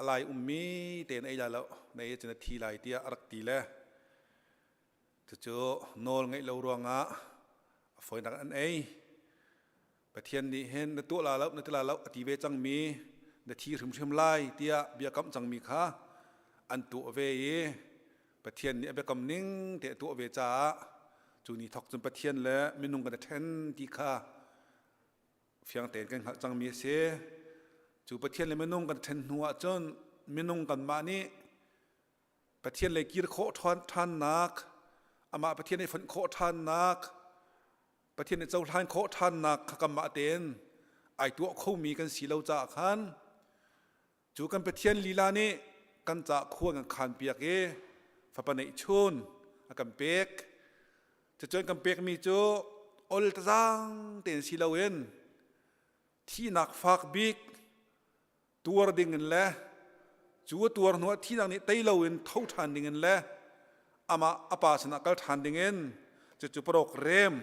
lai ummi tein ei la lo na ei cun a thi lai tiah a rak ti le cucu nawl ngeih lo ruangah a fawinak an ei. Pathian nih hin na tuah la lo na ti la lo a ti ve cangmi na thi hrimhrim lai tiah bia kamh cangmi kha an tuah ve i Pathian nih a biakam ning te a tuah ve caah cu ni thawk cun Pathian le minung kan i ṭhen ti kha fiang tein kan hngalh cangmi a si. Cu Pathian le minung kan ṭhen hnu ahcun minung kanmah nih Pathian lei kir khawh ṭhannak, amah Pathian i fonh khawh ṭhannak, Pathian i cohlan khawh ṭhannak kha kanmah tein ai tuah khomi kan si lo caah khan cu kan Pathian lila nih kan ca khua kan khanpiak i fapa neihchun a kan pek. Cucun kan pekmi cu ol tazang tein si loin thihnak fak bik tuar ding in le cu a tuar hnu ah thihnak nih tei loin tho ṭhan ding in le amah a pa sinah kal ṭhan ding in cucu parok rem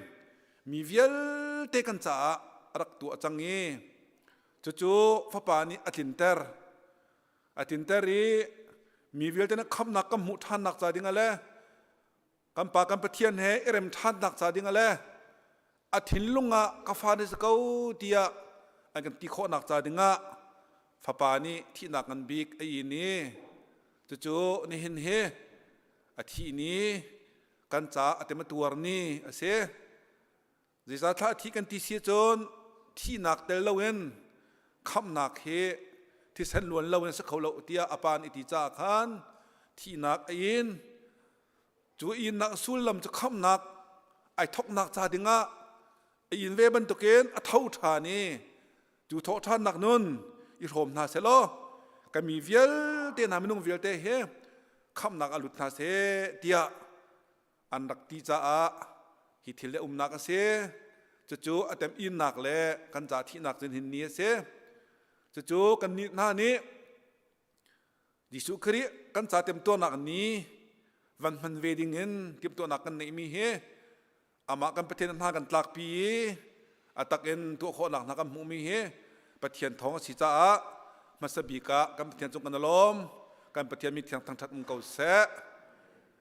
mi vialte kan caah a rak tuah cang i cucu fapa nih a tlinter a tlinter i mi vialte nih khamnak kan hmuh ṭhannak ca dingah le kan pa kan Pathian he i rem ṭhannak ca dingah le a thinlung ah ka fa na si ko tiah an kan ti khawhnak ca dingah fapa nih thihnak ngan bik a in i cucu nihin hi a thih ni kan ca a tematuar ni a si. Zeicahthlah a thih kan ti si cun thihnak tel loin khamhnak hi thisen luan loin a si kho lo tiah a pa nih ti caah khan thihnak a in. Cu innak sullam cu khamhnak ai thawknak ca dingah a in ve bantukin a tho ṭhan i cu thawh ṭhannak nun i hrawm hna selaw kan mi vialte hna minung vialte hi khamhnak a lut hna seh tiah an rak ti caah hi thil le umnak a si. Cucu a tem innak le kan ca thihnak cun hin ni a si. Cucu kan nih hna nih Jesuh Khrih kan ca temtuarnak ni van hman ve ding in timhtuahnak kan neihmi hi amah kan Pathian hna kan tlakpi i a tak in tuah khawhnak hna kan hmuhmi hi Pathian thawng a si caah hmasa bik ah kan Pathian cung kan i lawm. Kan Pathian mi thiang thangṭhat um ko seh.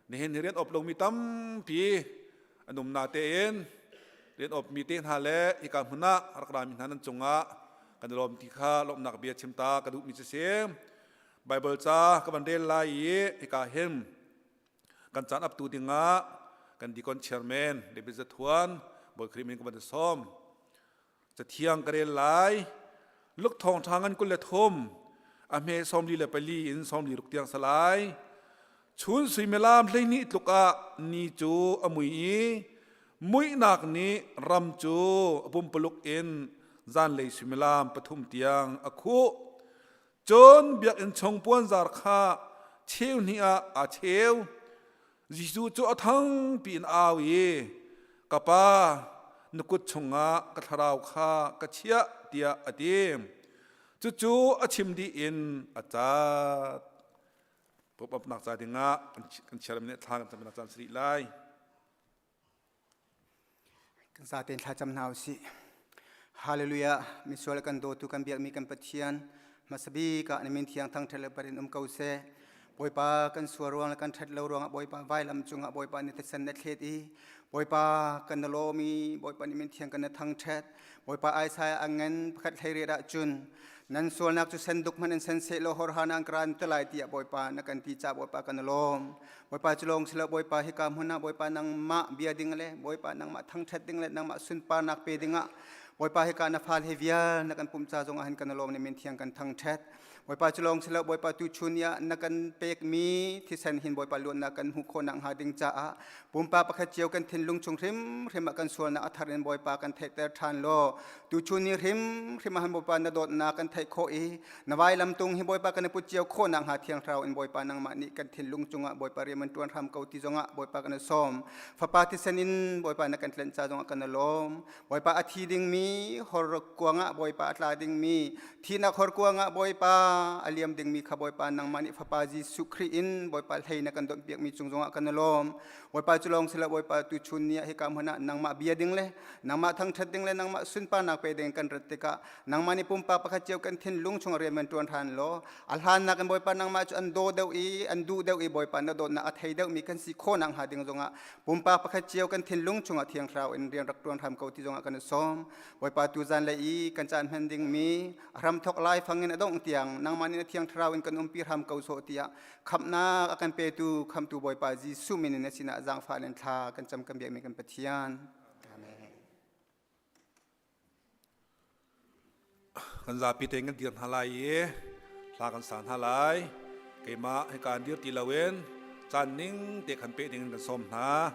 Nihin hi rian awp lomi tampi an um na tein rian awpmi te hna le hika hmun ah rak rami hna nan cungah kan i lawm ti kha lawmhnak bia chim ta ka duhmi cu si. Bible ca ka van rel lai i hika hin kan caan aptu dingah kan deacon chairman David Zathuan Bawi Khrih min ka van sawm. Cathiang ka rel lai. Luke thawngṭha ngan 23 a hme 44 in 46 tiang salai. Chun suimilam 12 tluk ah ni cu a mui i muihnak nih ram cu a pumpaluk in zanlei suimilam 3 tiang a khuh. Cun biakinn chung puanzar kha cheu hnih ah aa cheu. Jesuh cu a thangpi in au i, Ka Pa, na kut chungah ka thlarau kha ka chiah, tiah a ti. Cucu a chim dih in a cat. Pumapnak ca dingah kan chiarmi nih thla kan camnak caan si rih lai. Kan zaten thlacam hna usih. Hallelujah. Misual kan dawtu kan biakmi kan Pathian hmasabik ah na min thiang thangṭhat le barin um ko seh. Bawipa kan sual ruang le kan ṭhat lo ruangah Bawipa vailam cungah Bawipa nih thisen na thlet i Bawipa kan na lawm i Bawipa nih min thiang kan na thangṭhat. Bawipa Isaiah a ngan pakhat 18 ah cun nan sualnak cu senduk hmanh in sen seh law horha nan ka ran te lai tiah Bawipa na kan ti caah Bawipa kan na lawm. Bawipa cu lawng si lo Bawipa hika hmun ah Bawipa nangmah bia ding le Bawipa nangmah thangṭhat ding le nangmah sunparnak pe dingah Bawipa hika na fal he vial na kan pum ca zong ah hin kan lawm ne min thiang kan thangṭhat. Bawipa cu lawng si lo Bawipa tu chun ah na kan pekmi thisen hin Bawipa luatnak kan hmuh khawh nakhnga ding caah pumpak pakhat cio kan thinlung chung hrimhrim ah kan sualnak a thar in Bawipa kan theihter ṭhan law tu chun ni hrimhrim ah hin Bawipa na dawtnak kan theih khawh i Na vailam tung hi Bawipa kan i put cio khawh nakhnga Thiang Thlarau in Bawipa nangmah nih kan thinlung cungah Bawipa rian an ṭuan hram ko ti zongah Bawipa kan i sawm. Fapa thisen in Bawipa na kan tlenh ca zongah kan i lawm. Bawipa a thi dingmi hor kuangah Bawipa a tla dingmi thihnak hor kuangah Bawipa a liam dingmi kha Bawipa nangmah nih Fapa Jesuh Khrih in Bawipa hlei na kan donhpiakmi cung zongah kan i lawm. Bawipa cu lawng silo Bawipa tu chun ni ah hika hmun ah nangmah bia ding le nangmah thangṭhat ding le nangmah sunparnak pe ding kan rat tikah nangmah nih pumpak pakhat cio kan thinlung chung rian van ṭuan hran law a hlannak in Bawipa nangmah cu an daw deuh i an duh deuh i Bawipa na dawtnak a thei deuhmi kan si khawh nakhnga ding zongah pumpak pakhat cio kan thinlung chungah Thiang Thlarau in rian rak ṭuan hram ko ti zongah kan i sawm. Bawipa tu zanlei i kan caan hman dingmi a hramthok lai fang in a dongh tiang nangmah nih na Thiang Thlarau in kan umpi hram ko sawh tiah khamhnak a kan petu khamtu Bawipa Jesuh min in na sinah zaangfah in thla kan cam kan biakmi kan Pathian. Amen. Kan zapi tein kan dir hna lai i hla kan sa hna lai. Keimah hika an dir ti loin caan ning te khan peh ding in kan sawm hna.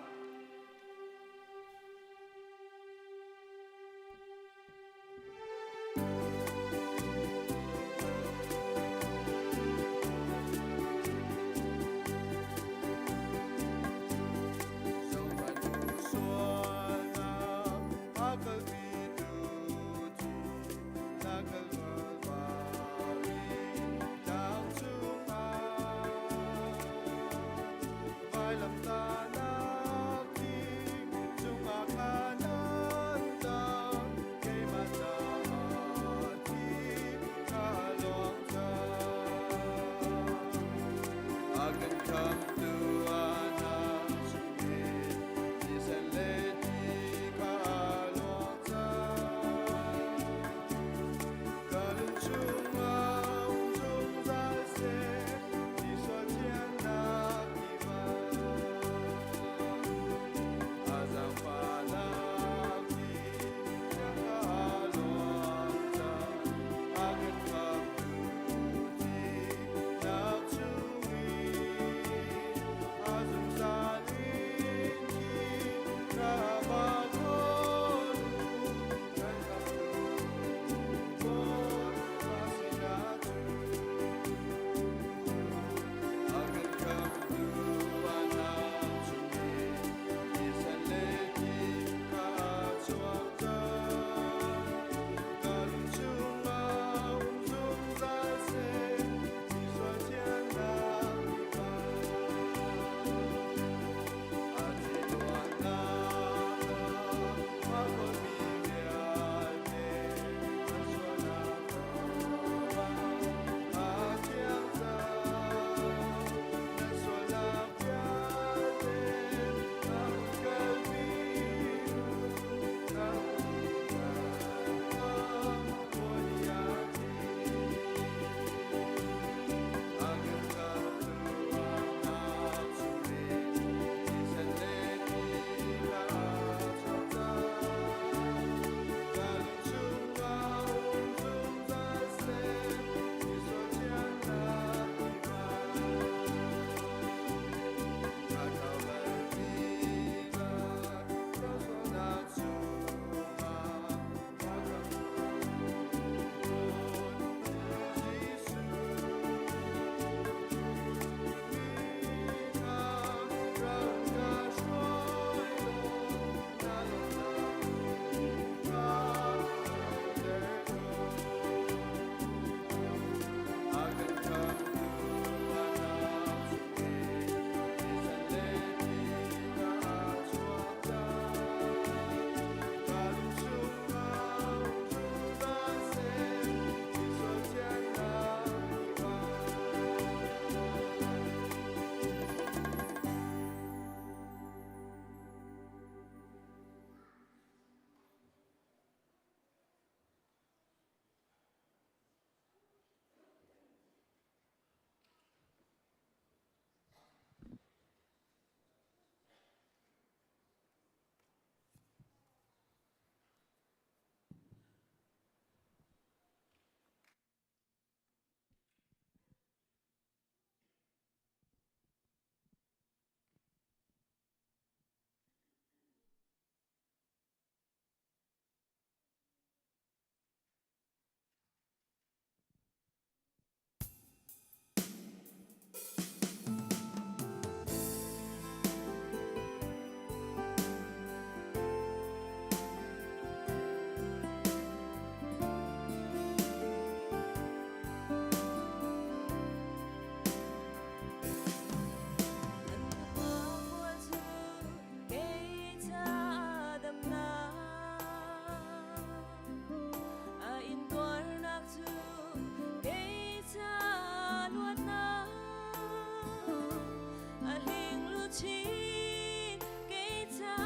chin kei ca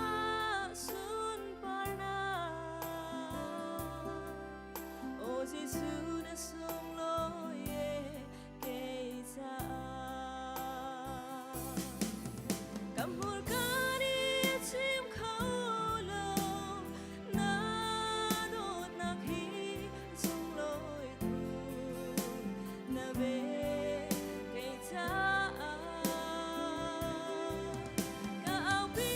sunparnak. O Jesuh na sunglawi e kei caah. Ka hmurka nih a chim kho lo, na dawtnak hi sunglawi tuk na ve kei caah. Ka aupi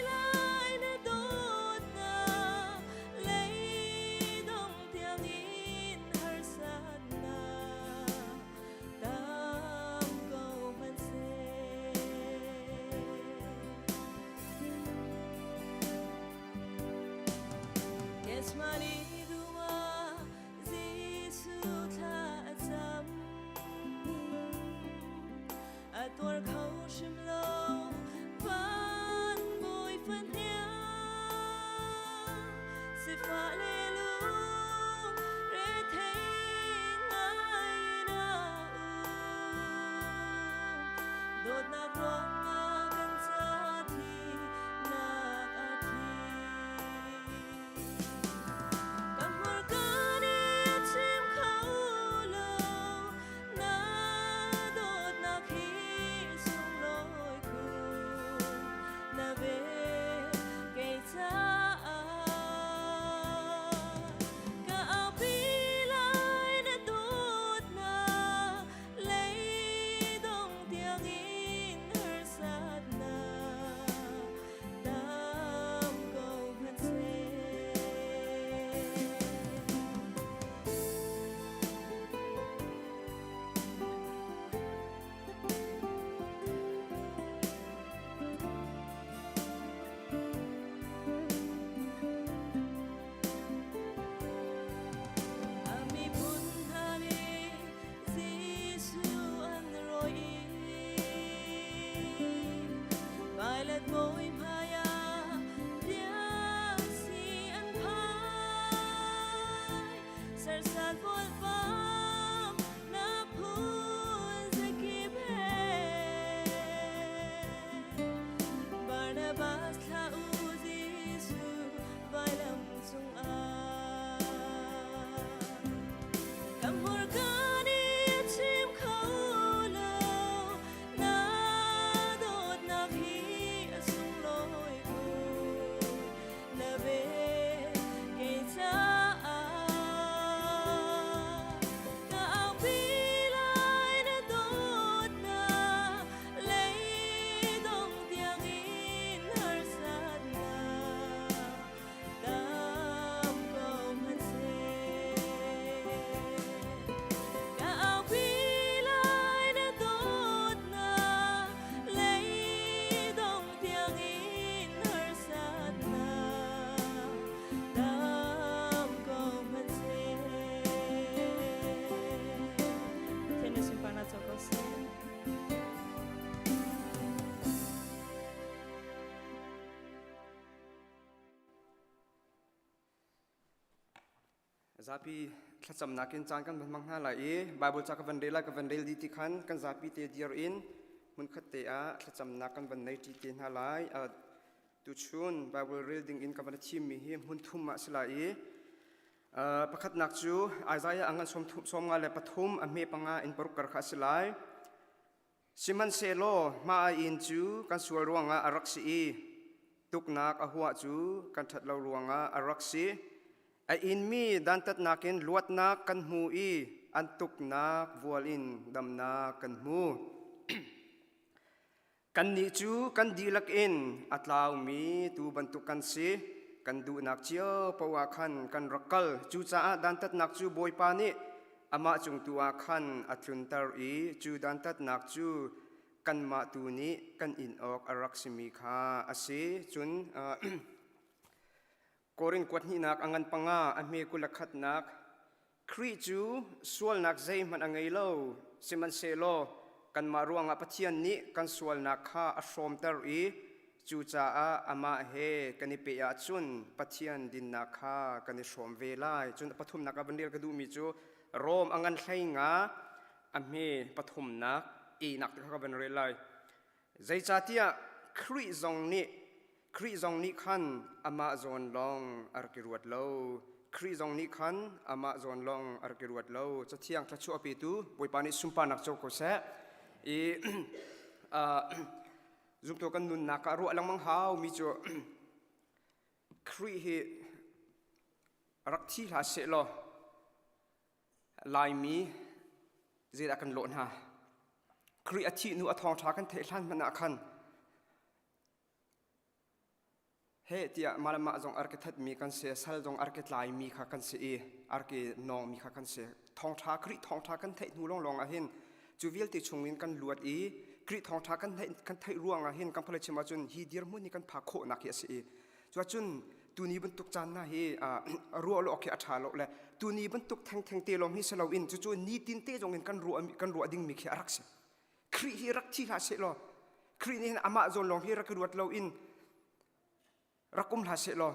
lai na dawtnak leidong tiangin harsatnak tam ko hmanhseh. Gethsemane dum ah Jesuh thla a cam. A tuar kho hrim lo, van bawi fahniang. Sifah le lung rethei ngai in a um. Dawtnak ruangah kan ca thihnak a thi. Ka hmurka nih a chim kho lo, na dawtnak hi sunglawi khun na ve kei caah. Ka aupi lai na dawtnak leidong tiangin harsatnak tam ko hmanhseh. A miphun hna nih Jesuh an rawi i Pilate bawi hmaiah bia si an phai. Serhsat volpam na phun zakip he Barnabas thlah u Jesuh vailam cungah. Ka hmurka nih a chim kho lo, na dawtnak hi a sunglawi tuk. Na ve kei caah. Ka aupi lai na dawtnak leidong tiangin harsatnak tam ko hmanhseh. Ka aupi lai na dawtnak leidong tiangin harsatnak tam ko hmanhseh. Pathian na sunparnak co ko seh. Zapi thlacamnak in caan kan van hmang hna lai i Bible ca ka van rel lai ka van rel dih ti khan kan zapi te dir in hmunkhat te ah thlacamnak kan van nei ṭi te hna lai. Tuchun Bible rel ding in ka van thimmi hi hmun thum ah si lai i pakhatnak cu Isaiah a ngan 53 a hme panga in paruk kar kha a si lai. Sihmanhsehlaw hma a in cu kan sual ruangah a rak si i tuknak a huah cu kan ṭhat lo ruangah a rak si. A inmi dantatnak in luatnak kan hmu i an tuknak vual in damnak kan hmu. Kannih cu kan dihlak in a tlaumi tuu bantuk kan si. Kan duhnak cio paoh ah khan kan rak kal. Cucaah dantatnak cu Bawipa nih Amah cung tu ah khan a tlunter i cu dantatnak cu kanmah tu nih kan in awk a rak simi kha a si. Cun Korin kuat hnihnak a ngan panga a hme 21 khatnak Khrih cu sualnak zeihmanh a ngei lo, sihmanhsehlaw kanmah ruangah Pathian nih kan sualnak kha a hrawmter i Cucaah amah he kan i peh ahcun Pathian dinnak kha kan i hrawm ve lai. Cun a pathumnak ah van rel ka duhmi cu Rom a ngan hlei nga a hme pathumnak enak ti kha ka van rel lai. Zeicahtiah Khrih zong nih Khrih zong nih khan amah zawn lawng a rak i ruat lo. Khrih zong nih khan amah zawn lawng a rak i ruat lo. Cathiang thluachuah petu Bawipa nih sunparnak co ko seh. I zumtu kan nunnak ah ruah lengmang hau mi cu Khrih hi rak thi hlah seh law Laimi zeidah kan lawh hna? Khrih a thih hnu a thawngṭha kan theih hlan hmanh ah khan Heh tiah mah le mah zong a rak i thatmi kan si, sal zong a rak i tlaimi kha kan si i a rak i nawngmi kha kan si. Thawngṭha, Khrih thawngṭha kan theih hnu lawnglawng ah hin cu vialte chungin kan luat i Khrih thawngṭha kan theih, kan theih ruangah hin kan phale chim ahcun hi dirhmun hi kan phak khawhnak hi a si i cuahcun tuni bantuk caan hna hi ruah lo awk hi a ṭha lo le tuni bantuk thengtheng te lawng hi si loin cucu nitin te zong in kan ruah kan ruah dingmi khi a rak si. Khrih hi rak thi hlah seh law Khrih nih hin amah zawn lawng hi rak i ruat loin rak um hlah seh law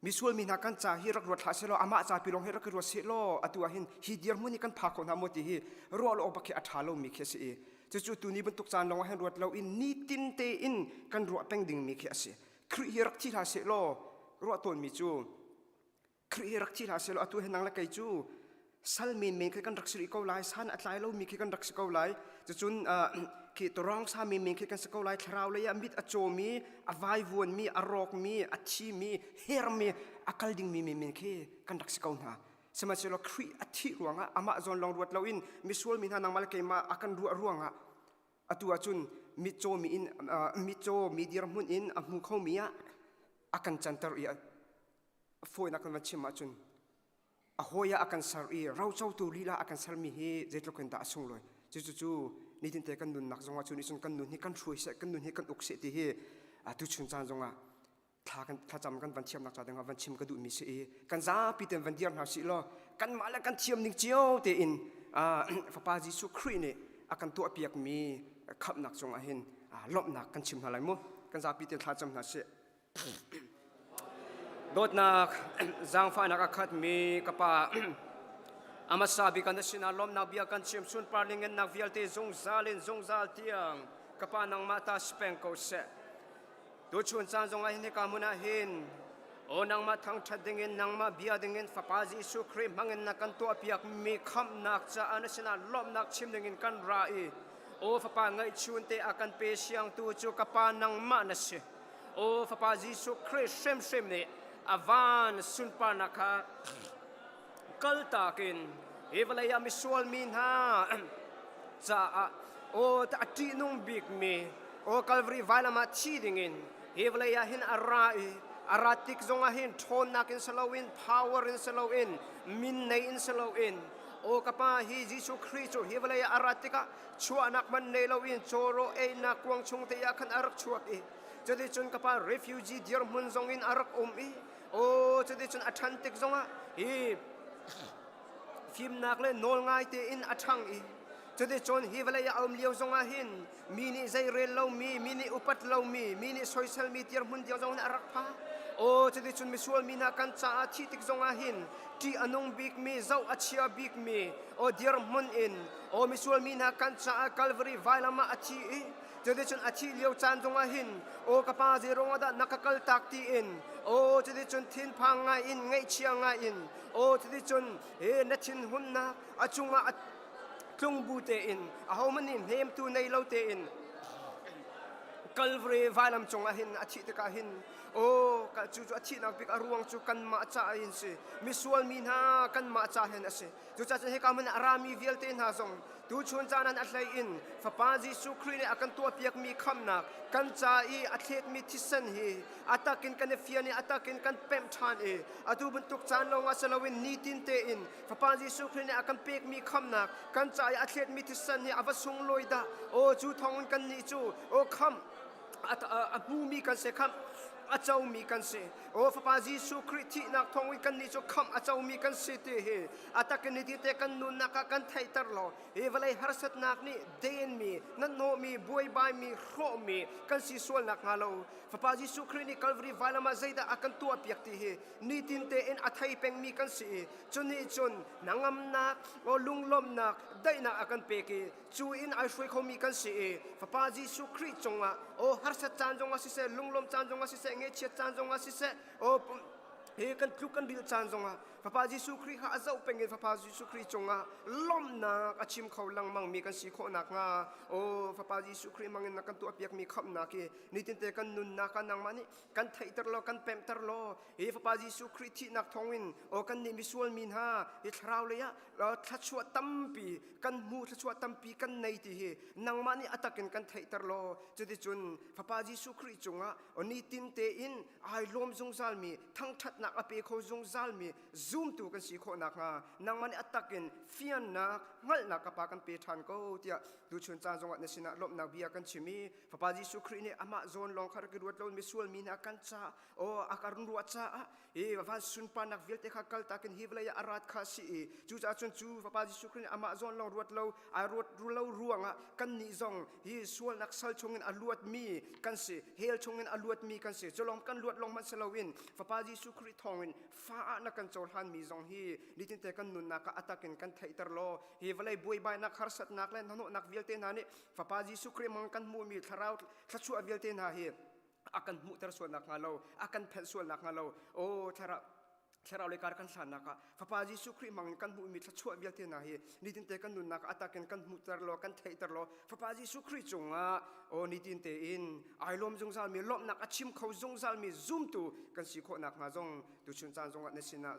misual mi hna kan ca hi rak ruat hlah seh law amah ca pi lawng hi rak i ruat seh law atu ah hin hi dirhmun hi kan pha kho hna maw ti hi ruah lo awk bak hi a ṭha lomi khi a si i cucu tuni bantuk caan lawng ah hin ruat loin nitin tein kan ruah peng dingmi khi a si Khrih hi rak thi hlah seh law ruah tawnmi cu Khrih hi rak thi hlah sehlaw atu he nang le kei cu sal menmen khi kan rak si rih ko lai san a tlai lomi khi kan rak si ko lai cucun khi tawrong sa menmen khi kan si ko lai thlarau lei ah mit a cawmi a vaivuanmi a rawkmi a thimi hermi a kal dingmi menmen khi kan rak si ko hna sihmanhsehlaw Khrih a thih ruangah amah zawn lawng ruat loin misual mi hna nangmah le keimah a kan ruah ruangah atu ahcun mitcaw mi in mitcaw mi dirhmun in a hmu khomi ah a kan canter i fawinak kan van chim ahcun a hawi ah a kan ser i rocotu lila a kan sermi hi zeitluk in dah a sunglawi cucu cu nitinte kan nunnak zongah cu nih cun kan nun hi kan hruai seh kan nun hi kan uk seh ti hi tuchun caan zongah thla kan thlacam kan van thiamnak ca dingah van chim ka duhmi si i kan zapi ten van dir hna sih law kanmah le kan thiam ning cio tein fapa Jesuh Khrih nih a kan tuahpiakmi khamhnak cungah hin lawmhnak kan chim hna lai mu kan zapi ten thlacam hna sih Dawtnak zaangfahnak a khatmi ka Pa, a hmasa bik ah na sinah lawmhnak bia kan chim sunpar lingennak vialte zungzal in zungzal tiang ka Pa nangmah ta si peng ko seh. Tuchun caan zongah hin hika hmun ah hin aw nangmah thangṭhat dingin nangmah bia dingin Fapa Jesuh Khrih hmangin na kan tuahpiakmi khamhnak caah na sinah lawmhnak chim dingin kan ra i aw Fapa ngaihchun te a kan pe siangtu cu ka Pa nangmah na si. Aw Fapa Jesuh Khrih hrimhrim nih a van sunparnak kha kaltak in hi vawlei ah misual mi hna caah aw a ṭihnung bikmi aw Calvary vailam ah thi dingin hi vawlei ah hin a ra i a rat tik zongah hin ṭhawnnak in si loin power in si loin min nei in si loin aw ka pa hi Jesuh Khrih cu hi vawlei ah a rat tikah chuahnak man nei loin cawraw einak kuang chung te ah khan a rak chuak i cuticun ka pa refugee dirhmun zong in a rak um i aw cuticun a ṭhan tik zongah hi fimnak le nawl ngai tein a ṭhang i cuticun hi vawlei ah a um lio zongah hin mi nih zei rel lomi mi nih upat lomi mi nih soiselmi dirhmun tiang zong in a rak pha aw cuticun misual mi hna kan caah thih tik zongah hin ṭih a nung bikmi zoh a chia bikmi aw dirhmun in aw misual mi hna kan caah Calvary vailam ah a thi i cuticun a thih lio caan zongah hin aw ka pa zeiruang ah dah na ka kaltak tiin aw cuticun thinphang ngai in ngaihchia ngai in aw cuticun he na thinhunnak a cungah a tlung bu tein ahohmanh nih hnemtu nei lo tein Calvary vailam cungah hin a thih tikah hin aw cu cu a thihnak bik a ruang cu kanmah caah hin si misual mi hna kanmah ca hin a si Cucaah cun hika hmun ah a rami vialte hna zong tuchun caan ah a hlei in Fapa Jesuh Khrih nih a kan tuahpiakmi khamhnak kan ca i a thletmi thisen hi a takin kan i fian i a takin kan pemh ṭhan i atu bantuk caan lawngah si loin nitin tein Fapa Jesuh Khrih nih a kan pekmi khamhnak kan ca i a thletmi thisen hi a va sunglawi dah aw cu thawngin kannih cu aw khamh a hmumi kan si khamh a comi kan si aw fapa Jesuh Khrih thihnak thawngin kannih cu khamh a comi kan si ti hi a takin ni te kan nunnak ah kan theihter lo hi vawlei harsatnak nih denmi hnahnawhmi buaibaimi hrawhmi kan si sualnak hnga lo fapa Jesuh Khrih nih Calvary vailam ah zeidah a kan tuahpiak ti hi nitin tein a thei pengmi kan si i cu nih cun hnangamnak aw lunglawmhnak. daihnak a kan pek i cu in ai hruai khomi kan si i Fapa Jesuh Khrih cungah aw harsat caan zongah siseh lunglawm caan zongah siseh ngaihchiat caan zongah siseh aw hi kan tluk kan bil caan zongah Fapa Jesuh Khrih kha a zoh peng in Fapa Jesuh Khrih cungah lawmhnak a chim kho lengmang mi kan si khawh nakhnga aw Fapa Jesuh Khrih hmangin na kan tuahpiakmi khamhnak hi nitinte kan nunnak ah nangmah nih kan theihter law kan pemhter law hi Fapa Jesuh Khrih thihnak thawngin aw kan nih misual mi hna hi thlarau lei ah thluachuah tampi kan hmu thluachuah tampi kan nei ti hi nangmah nih a takin kan theihter law cuticun Fapa Jesuh Khrih cungah nitin tein ai lawm zungzalmi thangṭhatnak a pe kho zungzalmi zumtu kan si khawh nakhnga nangmah nih a takin fiannak hngalhnak ka pa kan pe ṭhan ko tiah tuchun caan zongah na sinah lawmhnak bia kan chim i Fapa Jesuh Khrih nih amah zawn lawng kha rak i ruat lo misual mi hna kan caah aw a kan ruah caah hi van sunparnak vialte kha kaltak in hi vawlei ah a rat kha si i cucaah cun cu Fapa Jesuh Khrih nih amah zawn lawng ruat lo ai ruat lo ruangah kannih zong hi sualnak sal chungin a luatmi kan si hell chungin a luatmi kan si culong kan luat lawng hmanh si loin Fapa Jesuh Khrih thawngin fa ah na kan cohlanmi zong hi nitinte kan nunnak ah a takin kan theihter law hi vawlei buaibainak harsatnak le hnahnawhnak vialte hna nih Fapa Jesuh Khrih mang kan hmuhmi thlarau thluachuah vialte hna hi a kan hmuhter sual nakhnga lo a kan phelh sual nakhnga lo aw thlarau thlarau le kar kan hlannak ah Fapa Jesuh Khrih hmangin kan hmuhmi thluachuah vialte hna hi nitinte kan nunnak ah atakin kan hmuhter law kan theihter law Fapa Jesuh Khrih cungah aw nitin tein ai lawm zungzalmi lawmhnak a chim kho zungzalmi zumtu kan si khawh nakhnga zong tuchun caan zongah na sinah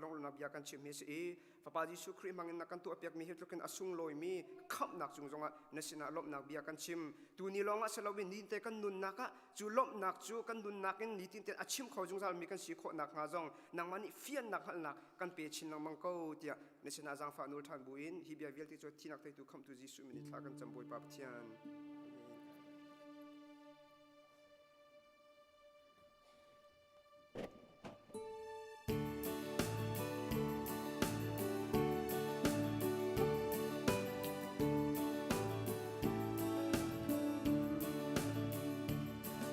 lawmhnak bia kan chim hi si i Fapa Jesuh Khrih hmangin na kan tuahpiakmi hi tlukin a sunglawimi khamhnak cung zongah na sinah lawmhnak bia kan chim. Tuni lawngah si loin ninte kan nunnak ah cu lawmhnak cu kan nunnak in nitin tein a chim kho zungzalmi kan si khawh nakhnga zong nangmah nih fiannak hngalhnak kan pe chin lengmang ko tiah na sinah zaangfah nawl ṭhan buin hi bia vialte cu thinak teitu khamhtu Jesuh min i thla kan cam Bawipa Pathian.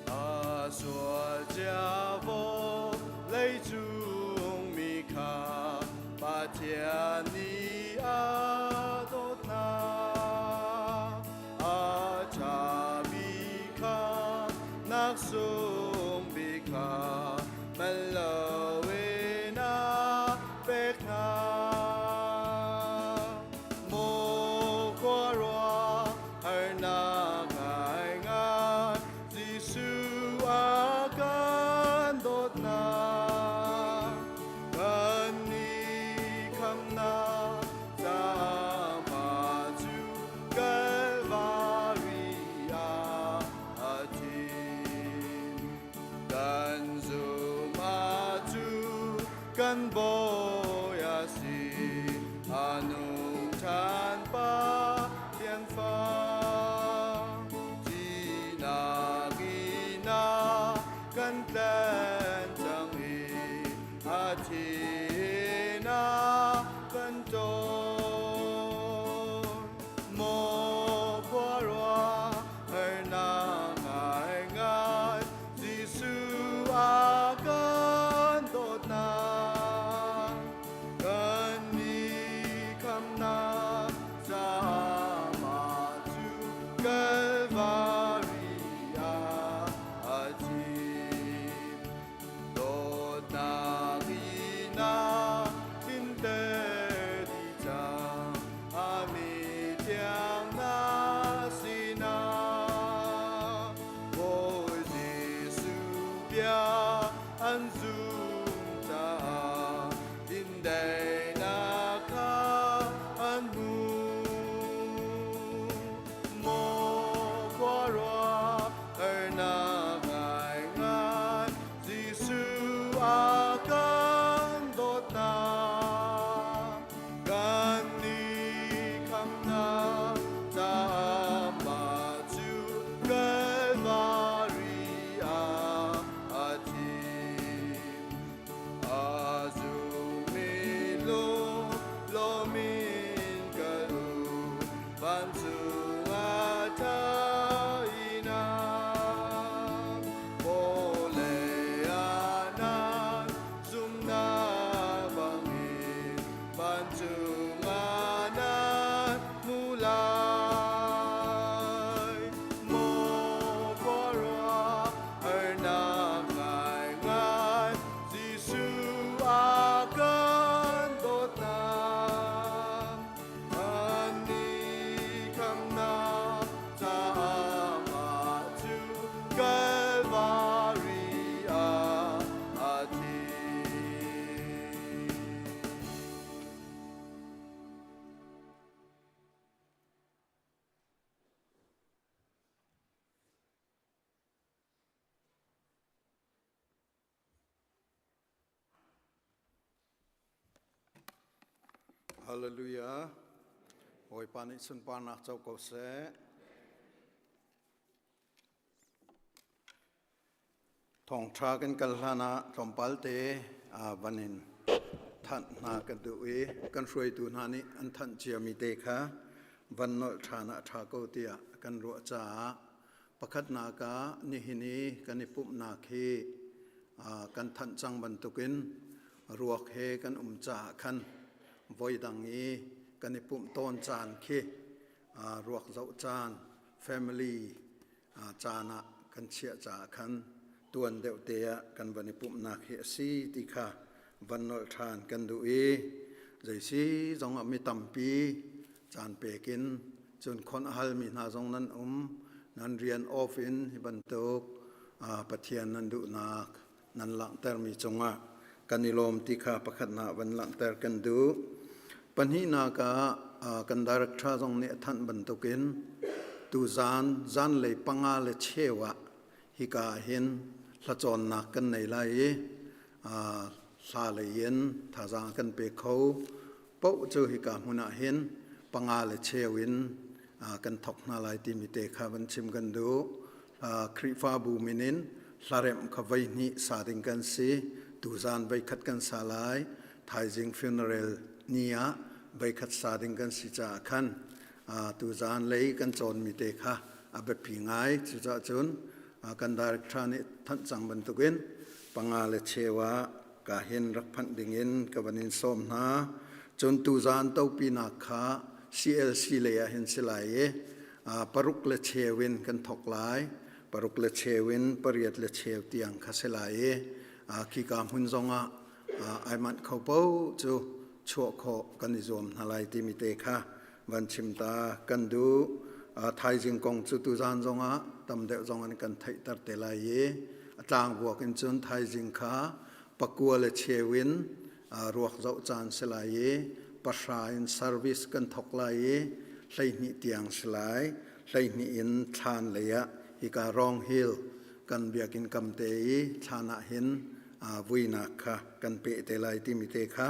A sual cia leicung mi kha Pathian nih a dawt hna. A ṭhami kha nak sung bik kha man loin a pek hna. Maw khuaruah harnak ngaingai Jesuh a kan dawtnak kan nih khamnak caah mah cu Kalvari ah a thin. Kan zum ahcun kan bawi a si, a nung ṭhan Pathian fa. Thihnak in a kan tlen cang i a thin a kan ṭawl. Maw khuaruah harnak ngaingai Jesuh a kan dawtnak kan nih khamnak caah mah cu Kalvari ah a thi. Dawtnak in a tlinter dih cang a mi tiang na sinah Bawi Jesuh bia an zum caah dindaihnak kha an hmu. Maw khuaruah harnak ngaingai Jesuh a kan dawtnak kan nih khamnak caah mah cu Kalvari ah a thi. Hallelujah. Bawipa nih sunparnak co ko seh. Thawngṭha kan kal hlan ah tlawmpal te van in thanh hna kan duh i kan hruaitu hna nih an thanh ciami te kha van nolh ṭhan ah a ṭha ko tiah kan ruah caah pakhatnak ah nihin i kan i pumhnak hi kan thanh cang bantukin ruak he kan um caah khan voidang i kan i pumh tawn caan khi ruak zoh caan family caan ah kan chiah caah khan tuan deuh te ah kan van i pumhnak hi a si ti kha van nolh ṭhan kan duh i zeisi zong ah mi tampi caan pek in cun khon a halmi hna zong nan um nan rian off in hi bantuk Pathian nan duhnak nan langhtermi cungah kan i lawm ti kha pakhatnak van langhter kan duh. Pahnihnak ah kan director zong nih a thanh bantukin tuzaan zanlei panga le cheu ah hika ah hin hlacawnnak kan nei lai i hla lei in thazaang kan pe kho paoh cu hika hmun ah hin panga le cheu in kan thok hna lai timi te kha van chim kan duh. Khrihfabu min in hlaremh kha voi hnih sa ding kan si. Tuzaan voikhat kan sa lai. Thaizing funeral ni ah voikhat sa ding kan si caah khan tuzaan lei kan cawnmi te kha a biapi ngai. Cucaah cun kan director nih thanh cang bantukin panga le cheu ah ka hin rak phanh dingin ka van in sawm hna. Cun tuzaan topinak kha CLC lei ah hin si lai i paruk le cheu in kan thok lai. Paruk le cheu in pariat le cheu tiang kha si lai i khika hmun zongah ai manh kho po cu chuah khawh kan i zuam hna lai timi te kha van chim ta kan duh. Thaizing kong cu tuzaan zongah tam deuh zong an kan theihter te lai i a tlangvuak in cun thaizing kha pakua le cheu in ruak zoh caan si lai i pahra in service kan thok lai i 12 tiang si lai. 12 in thlan lei ah hika Rong Hill kan biakinn kam te i thlan ah hin vuinak kha kan peh te lai timi te kha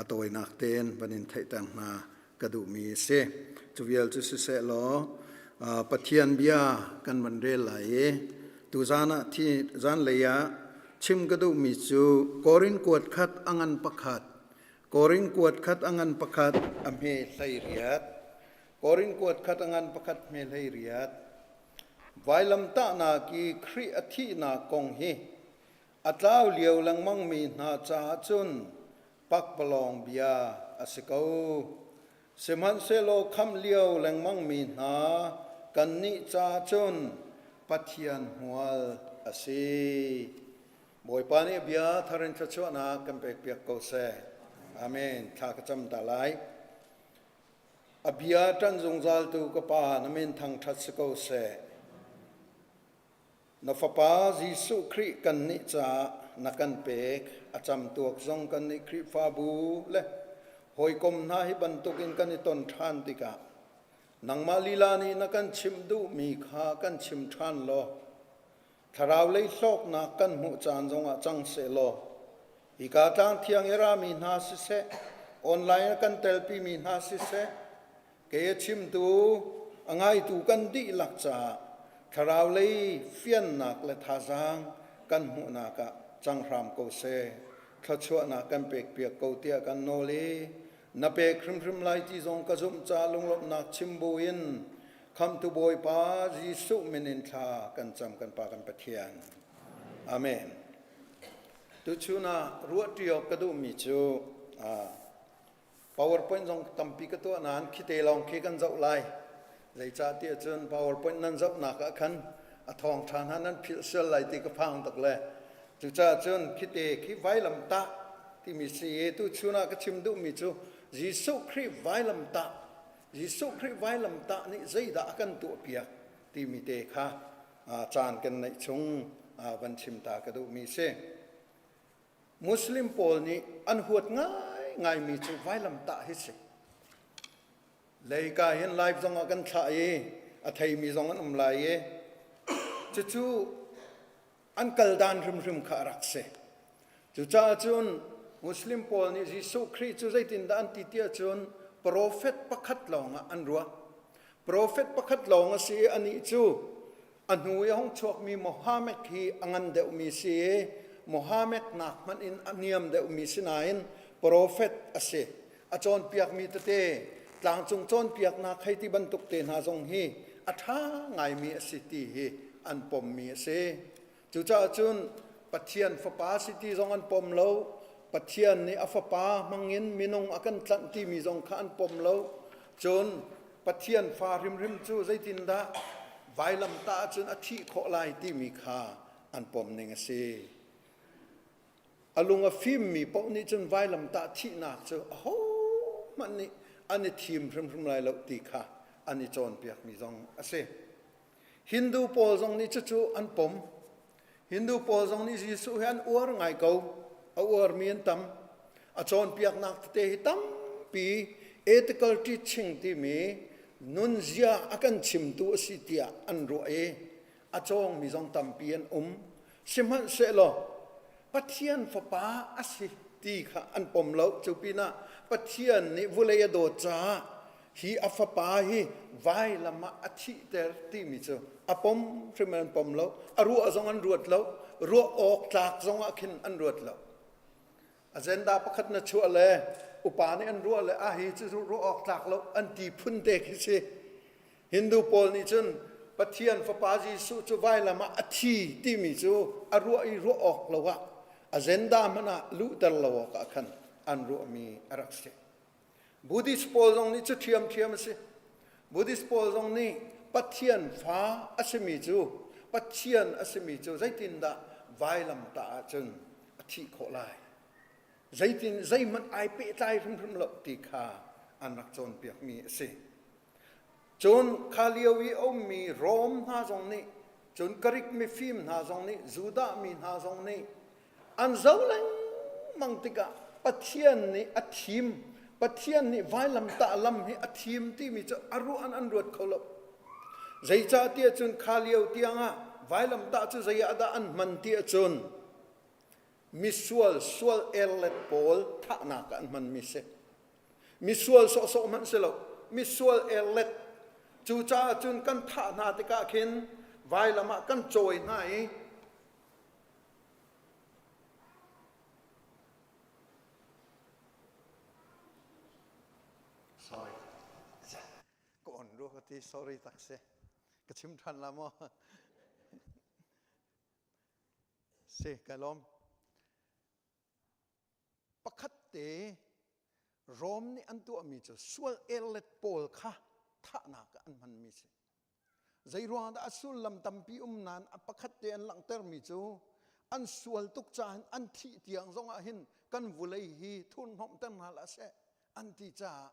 a tawinak tein van in theihter hna ka duhmi a si. Cu vial cu siseh law Pathian bia kan van rel lai i tuzan ah thi zanlei ah chim ka duhmi cu Korin kuat khat a ngan pakhat Korin kuat khat a ngan pakhat a hme 18 Korin kuat khat a ngan pakhat hme 18 Vailamtahnak i Khrih a thihnak kong hi a tlau lio lengmangmi hna caah cun pakpalawng bia a si ko. Sihmanhsehlaw khamh lio lengmangmi hna kannih caah cun Pathian hmual a si. Bawipa nih bia thar in thluachuahnak kan pekpiak ko seh. Amen. Thla ka cam ta lai. A bia ṭan zungzaltu ka Pa na min thangṭhat si ko seh. Na Fapa Jesuh Khrih kannih caah na kan pek, a camtuak zong kannih Khrihfabu le hawikom hna hi bantukin kan i ton ṭhan tikah nangmah lila nih na kan chimh duhmi kha kan chim ṭhan law thlarau lei hlawknak kan hmuh caan zongah cang sehlaw hika tlang thiang i rami hna siseh online a kan telpimi hna siseh Kei a chimtu, a ngaitu kan dihlak caah thlarau lei fiannak le thazaang kan hmuhnak ah cang hram ko seh. Thluachuahnak kan pekpiak ko tiah kan nawl i na pek hrimhrim lai ti zong ka zumh caah lunglawmhnak chim buin Khamhtu Bawipa Jesuh min in thla kan cam kan Pa kan Pathian. Amen. Tuchun ah ruahṭi awk ka duhmi cu PowerPoint zong tampi ka tuah nain khite lawng khi kan zoh lai. Zeicahtiah cun PowerPoint nan zohnak ah khan a thawngṭha hna nan philh sual lai ti ka phang tuk le cucaah cun khite khi vailamtah timi si i tuchun ah ka chim duhmi cu Jesuh Khrih vailamtah Jesuh Khrih vailamtah nih zeidah a kan tuahpiak timi te kha caan kan neih chung van chim ta ka duhmi si. Muslim pawl nih an huat ngaingaimi cu vailamtah hi si. Leika hin live zong ah kan thlah i a theimi zong an um lai i cucu an kal dan hrimhrim kha a rak si. Cucaah cun. Muslim pawl nih Jesuh Khrih cu zeitindah an ti tiah cun profet pakhat lawngah an ruah. Profet pakhat lawng a si i anih cu a hnu i a hung chuakmi Mohammed hi a ngan deuhmi si i Mohammed nak hmanh in a niam deuhmi si nain profet a si. A cawnpiakmi tete tlangcung cawnpiaknak hei ti bantuk te hna zong hi a ṭha ngaimi a si ti hi an pommi a si. Cucaah cun Pathian Fapa si ti zong an pom lo. Pathian nih a Fapa hmangin minung a kan tlanh timi zong kha an pom lo. Cun Pathian fa hrimhrim cu zeitindah vailamtah ahcun a thih khawh lai timi kha an pom ning a si. A lung a fimmi paoh nih cun vailamtah thihnak cu ahohmanh nih an i thim hrimhrim lai lo ti kha an i cawnpiakmi zong a si. Hindu pawl zong nih cucu an pom. Hindu pawl zong nih Jesuh hi an uar ngai ko. A uarmi an tam. A cawnpiaknak tete hi tampi ethical teaching timi nunzia a kan chimtu a si tiah an ruah i a cawngmi zong tampi an um. Sihmanhsehlaw Pathian fapa a si ti kha an pom lo. Cu pinah Pathian nih vulei a dawt caah hi a fapa hi vailam ah a thihter timi cu a pom hrim an pom lo. A ruah zong an ruat lo. Ruah awk tlak zong ah khin an ruat lo. Agenda pakhat na chuah le upa nih an ruah le ah hi cu ruah awk tlak lo an ti phun te khi si. Hindu pawl nih cun Pathian Fapa Jesuh cu vailam ah a thi timi cu a ruah i ruah awk lo ah agenda hmanh ah luhter lo awk ah khan an ruahmi a rak si. Buddhist pawl zong nih cu ṭhiamṭhiam a si. Buddhist pawl zong nih Pathian fa a simi cu Pathian a simi cu zeitindah vailamtah ahcun a thih khawh lai? Zeitin zeihmanh ai pehtlai hrimhrim lo ti kha an rak cawnpiakmi a si. Cun kha lio i a ummi Rom hna zong nih, cun Grik mifim hna zong nih, Judah mi hna zong nih an zoh lengmang tikah Pathian nih a thim, Pathian nih vailamtah lam hi a thim timi cu a ruah an an ruat kho lo. Zeicahtiah cun kha lio tiangah vailamtah cu zei ah dah an hman ti ahcun misual sual erlet pawl thahnak ah an hmanmi si. Misual sawhsawh hmanh si lo, misual erlet. Cucaah cun kan thah hna tikah khin vailam ah kan cawi hna i Sorry. Ka on ru ka ti sorry tak si. Ka chim ṭhan la maw? Si, ka lawm. Pakhat te Rom nih an tuahmi cu sual erlet pawl kha thahnak ah an hmanmi si. Zei ruang dah a sullam tampi um nain a pakhat te an langhtermi cu an sual tuk caah an thih tiang zongah hin kan vulei hi thurhnawmhter hna hlah seh an ti caah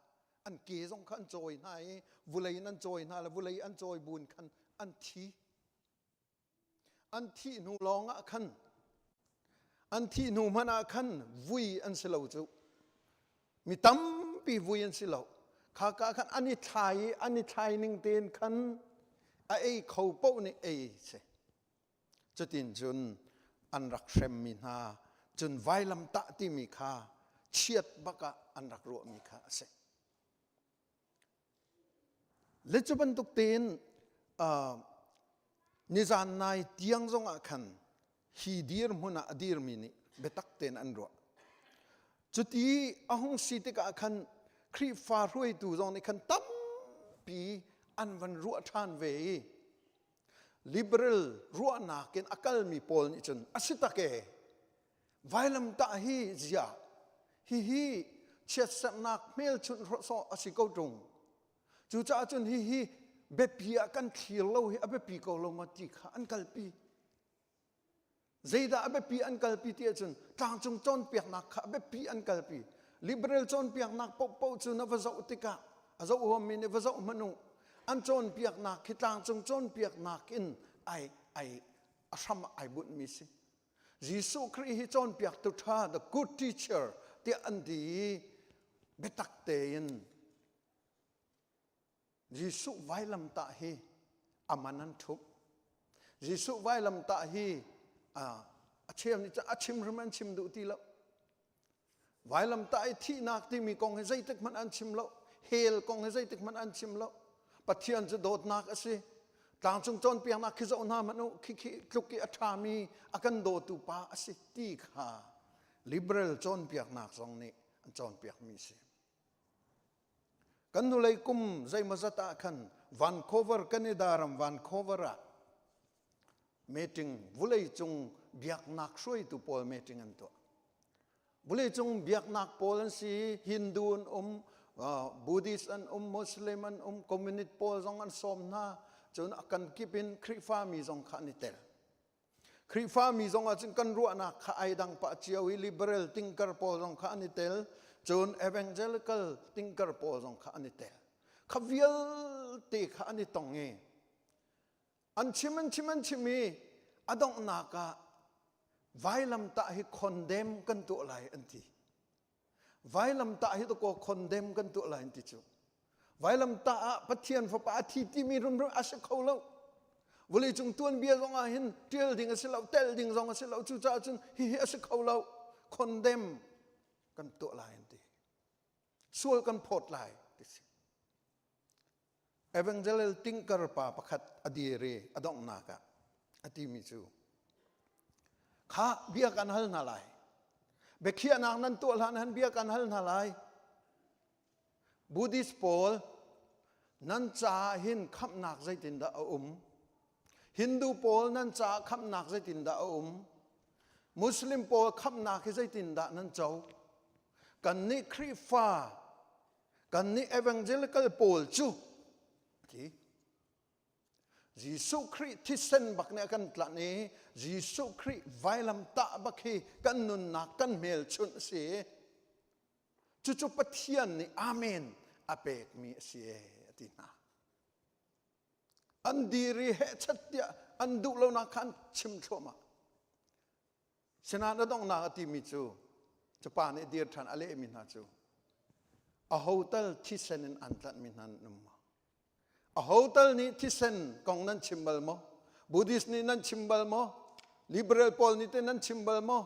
an ke zong kha an cawi hna i vulei in an cawi hna le vulei an cawi buin khan an thi. An thih hnu lawng ah khan an thih hnu hmanh ah khan vui an si lo cu. Mi tampi vui an si lo. Kha ka khan an i thlai i an i thlai ning tein khan a ei kho paoh nih ei si. Cutin cun an rak hremmi hna cun vailamtah timi kha chiat bak ah an rak ruahmi kha a si. Le cu bantuk tein uh, nizan nai tiang zongah khan hi dirhmun ah a dirmi nih biatak tein an ruah. Cuti a hung si tikah khan Khrihfa hruaitu zong nih khan tampi an van ruah ṭhan ve i liberal ruahnak in a kalmi pawl nih cun a si tak e vailamtah hi zia hihi chiatserhnak hmelchunh sawh a si ko ṭung Cucaah cun hihi biapi ah kan thlir lo hi a biapi ko lo ma ti kha an kalpi. Zeidah a biapi an kalpi ti ahcun tlangcung cawnpiaknak kha a biapi an kalpi. Liberal cawnpiaknak paohpaoh cu na va zoh tikah a zoh huammi nih va zoh hmanh u. An cawnpiaknak khi tlangcung cawnpiaknak in ai ai a hram ai bunhmi si. Jesuh Khrih hi cawnpiaktu ṭha the good teacher tiah an ti i biatak tein Jesuh vailamtah hi a man an ṭhumh. Jesuh vailamtah hi a cheu nih a chim hrim an chim duh ti lo. Vailamtah i thihnak timi kong hi zeitik hmanh an chim lo. Hell kong hi zeitik hmanh an chim lo. Pathian cu dawtnak a si. Tlangcung cawnpiaknak khi zoh hna hmanh u, khi khi tluk i a ṭhami a kan dawtu pa a si ti kha liberal cawnpiaknak zong nih an cawnpiakmi a si. Kan hnulei kum zeimawzat ah khan Vancouver, Canada ram Vancouver ah meeting vuleicung biaknak hruaitu pawl meeting an tuah. Vuleicung biaknak pawl an si, Hindu an um, Buddhist an um, Muslim an um, communist pawl zong an sawm hna. Cun a kan kip in Khrihfami zong kha an i tel. Khrihfami zong ahcun kan ruahnak kha ai dang pah cio i liberal thinker pawl zong kha an i tel. Cun evangelical thinker pawl zong kha an i tel. Kha vialte kha an i tong i an chim an chim an chim i a donghnak ah vailamtah hi condemn kan tuah lai an ti. Vailamtah hi dakaw condemn kan tuah lai an ti cu. Vailamtah ah Pathian fapa a thi timi rumrum a si kho lo. Vawleicung tuanbia zong ah hin ṭial ding a si lo, telh ding zong a si lo. Cucaah cun hihi a si kho lo. Condemn kan tuah lai an ti. Sual kan phawt lai ti si. Evangelical thinker pa pakhat a dir i a donghnak ah a timi cu kha bia kan hal hna lai biakhiahnak nan tuah hlan han bia kan hal hna lai Buddhist pawl nan caah hin khamhnak zeitindah a um Hindu pawl nan caah khamhnak zeitindah a um Muslim pawl khamhnak hi zeitindah nan co kannih Khrihfa Kannih evangelical pawl cu ti Jesuh Khrih thisen bak nih a kan tlanh i Jesuh Khrih vailamtah bak hi kan nunnak kan hmelchunh a si. Cucu Pathian nih amen a pekmi a si e a ti hna. An dir i hehchat tiah an duh lonak kha an chim thluahmah. Sinain a donghnak a timi cu cu pa nih dir ṭhan a lehmi hna cu aho tal thisen in an tlanhmi hna nan um maw? Aho tal nih thisen kong nan chim bal maw? Buddhist nih nan chim bal maw? Liberal pawl nih teh nan chim bal maw?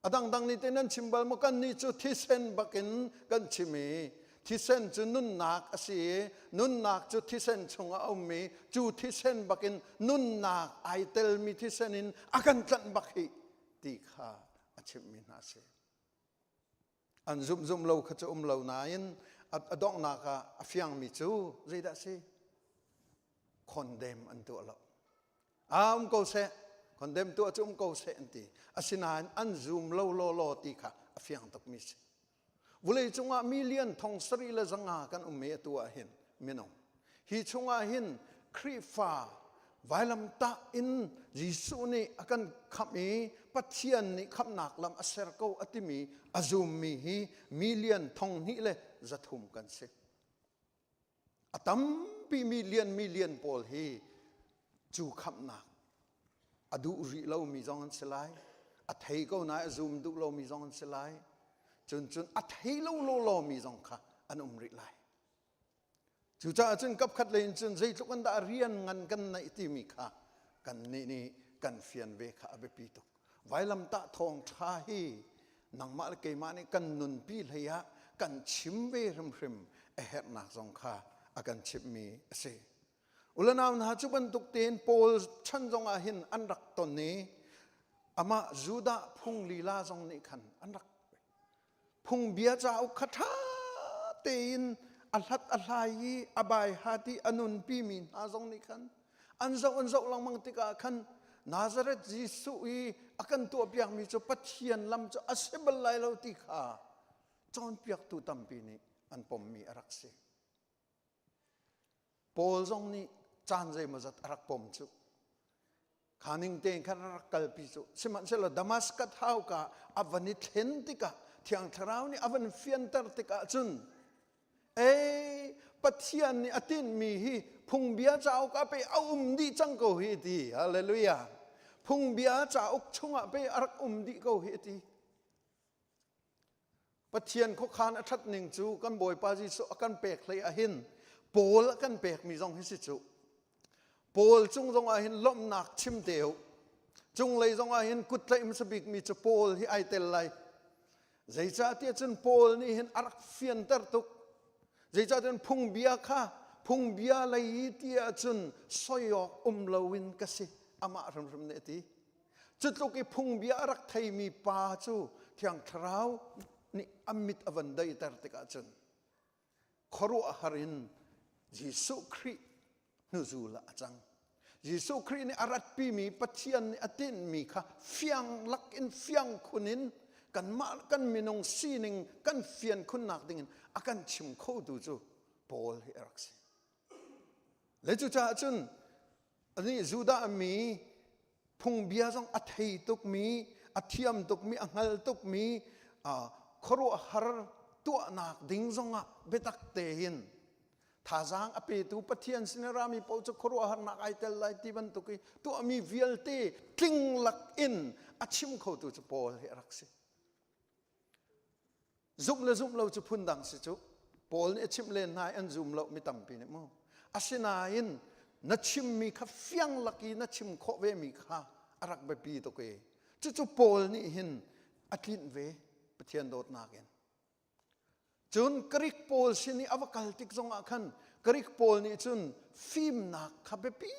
A dangdang nih teh nan chim bal maw? Kannih cu thisen bakin kan chim i thisen cu nunnak a si i nunnak cu thisen chungah a um i cu thisen bakin nunnak ai telmi thisen in a kan tlanh bak hi ti kha a chimhmi hna a si. An zumh zumh lo kha cu um lo nain a donghnak ah a fiangmi cu zeidah a si? Condemn an tuah lo. A um ko seh, condemn tuah cu um ko seh an ti. Asinain an zum lo law law ti kha a fiang tukmi si. Vawlei cungah million thong sarih le zanga kan um i atu ah hin minung. Hi chungah hin Khrihfa vailamtah in Jesuh nih a kan khamh i Pathian nih khamhnak lam a ser ko a timi a zummi hi million thong hnih le 300 kan si. A tampi million million pawl hi cu khamhnak a duh rih lomi zong an si lai. A thei ko nain a zum duh lomi zong an si lai. Cun cun a thei lo lawlaw mi zong kha an um rih lai. Cucaah cun kapkhat lei in cun zeitluk in dah rian ngan kan neih timi kha kan nih nih kan fian ve kha a biapi tuk. Vailamtah thawngṭha hi nangmah le keimah nih kan nunpi hlei ah kan chim ve hrimhrim a herhnak zong kha a kan chimhmi a si. Ulanau hna cu bantuk tein Paul chan zong ah hin an rak ton i amah Judah phung lila zong nih khan an rak phungbia cauk kha ṭha tein a hlat a hlai i a bai hat i a nunpi mi hna zong nih khan an zoh an zoh lengmang tikah khan Nazareth Jesuh i a kan tuahpiakmi cu Pathian lam cu a si bal lai lo ti kha cawnpiaktu tampi nih an pommi a rak si. Paul zong nih caan zeimawzat a rak pom cu. Kha ning tein khan a rak kalpi cu. Sihmanhsehlaw Damascus hauka a van i thlen tikah Thiang Thlarau nih a van fianter tikah cun ei Pathian nih a tinhmi hi phungbia cauk ah pei a um dih cang ko hi ti. Hallelujah. Phungbia cauk chungah pei a rak um dih ko hi ti. Pathian khuakhan a ṭhat ning cu kan Bawipa Jesuh a kan pek hlei ah hin Paul a kan pekmi zong hi si cu. Paul cung zong ah hin lawmhnak chim te u. Cunglei zong ah hin kut tlaih hmasa bikmi cu Paul hi ai tel lai. Zeicahtiah cun Paul nih hin a rak fianter tuk. Zeicahtiah phungbia kha phungbia lei i ti ahcun soi awk um loin ka si amah hrimhrim nih a ti. Cutluk i phungbia a rak theimi pa cu Thiang Thlarau nih a mit a van deiter tikah cun khuaruahhar in Jesuh Khrih hnuzul ah a cang. Jesuh Khrih nih a ratpimi Pathian nih a tinhmi kha fiang lak in fiang khun in kanmah kan minung sining kan fian khunnak dingin a kan chim khotu cu Paul hi a rak si. Le cucaah cun ani Judah mi phungbia zong a thei tukmi, a thiam tukmi, a hngal tukmi, khuaruahhar tuahnak ding zongah biatak tein thazaang a petu Pathian sin i rami paoh cu khuaruahharnak ai tel lai ti bantuk i tuahmi vialte tling lak in a chim khotu cu Paul hi a rak si. Zumh le zumh lo cu phundang si cu. Paul nih a chimh len hna i an zum lo mi tampi nih mu. Asinain na chimmi kha fiang lak i na chim khawh vemi kha a rak biapi tuk i cucu Paul nih hin a tlinh ve Pathian dawtnak in. Cun Greek pawl sin i a va kal tik zongah khan Greek pawl nih cun fimnak kha biapi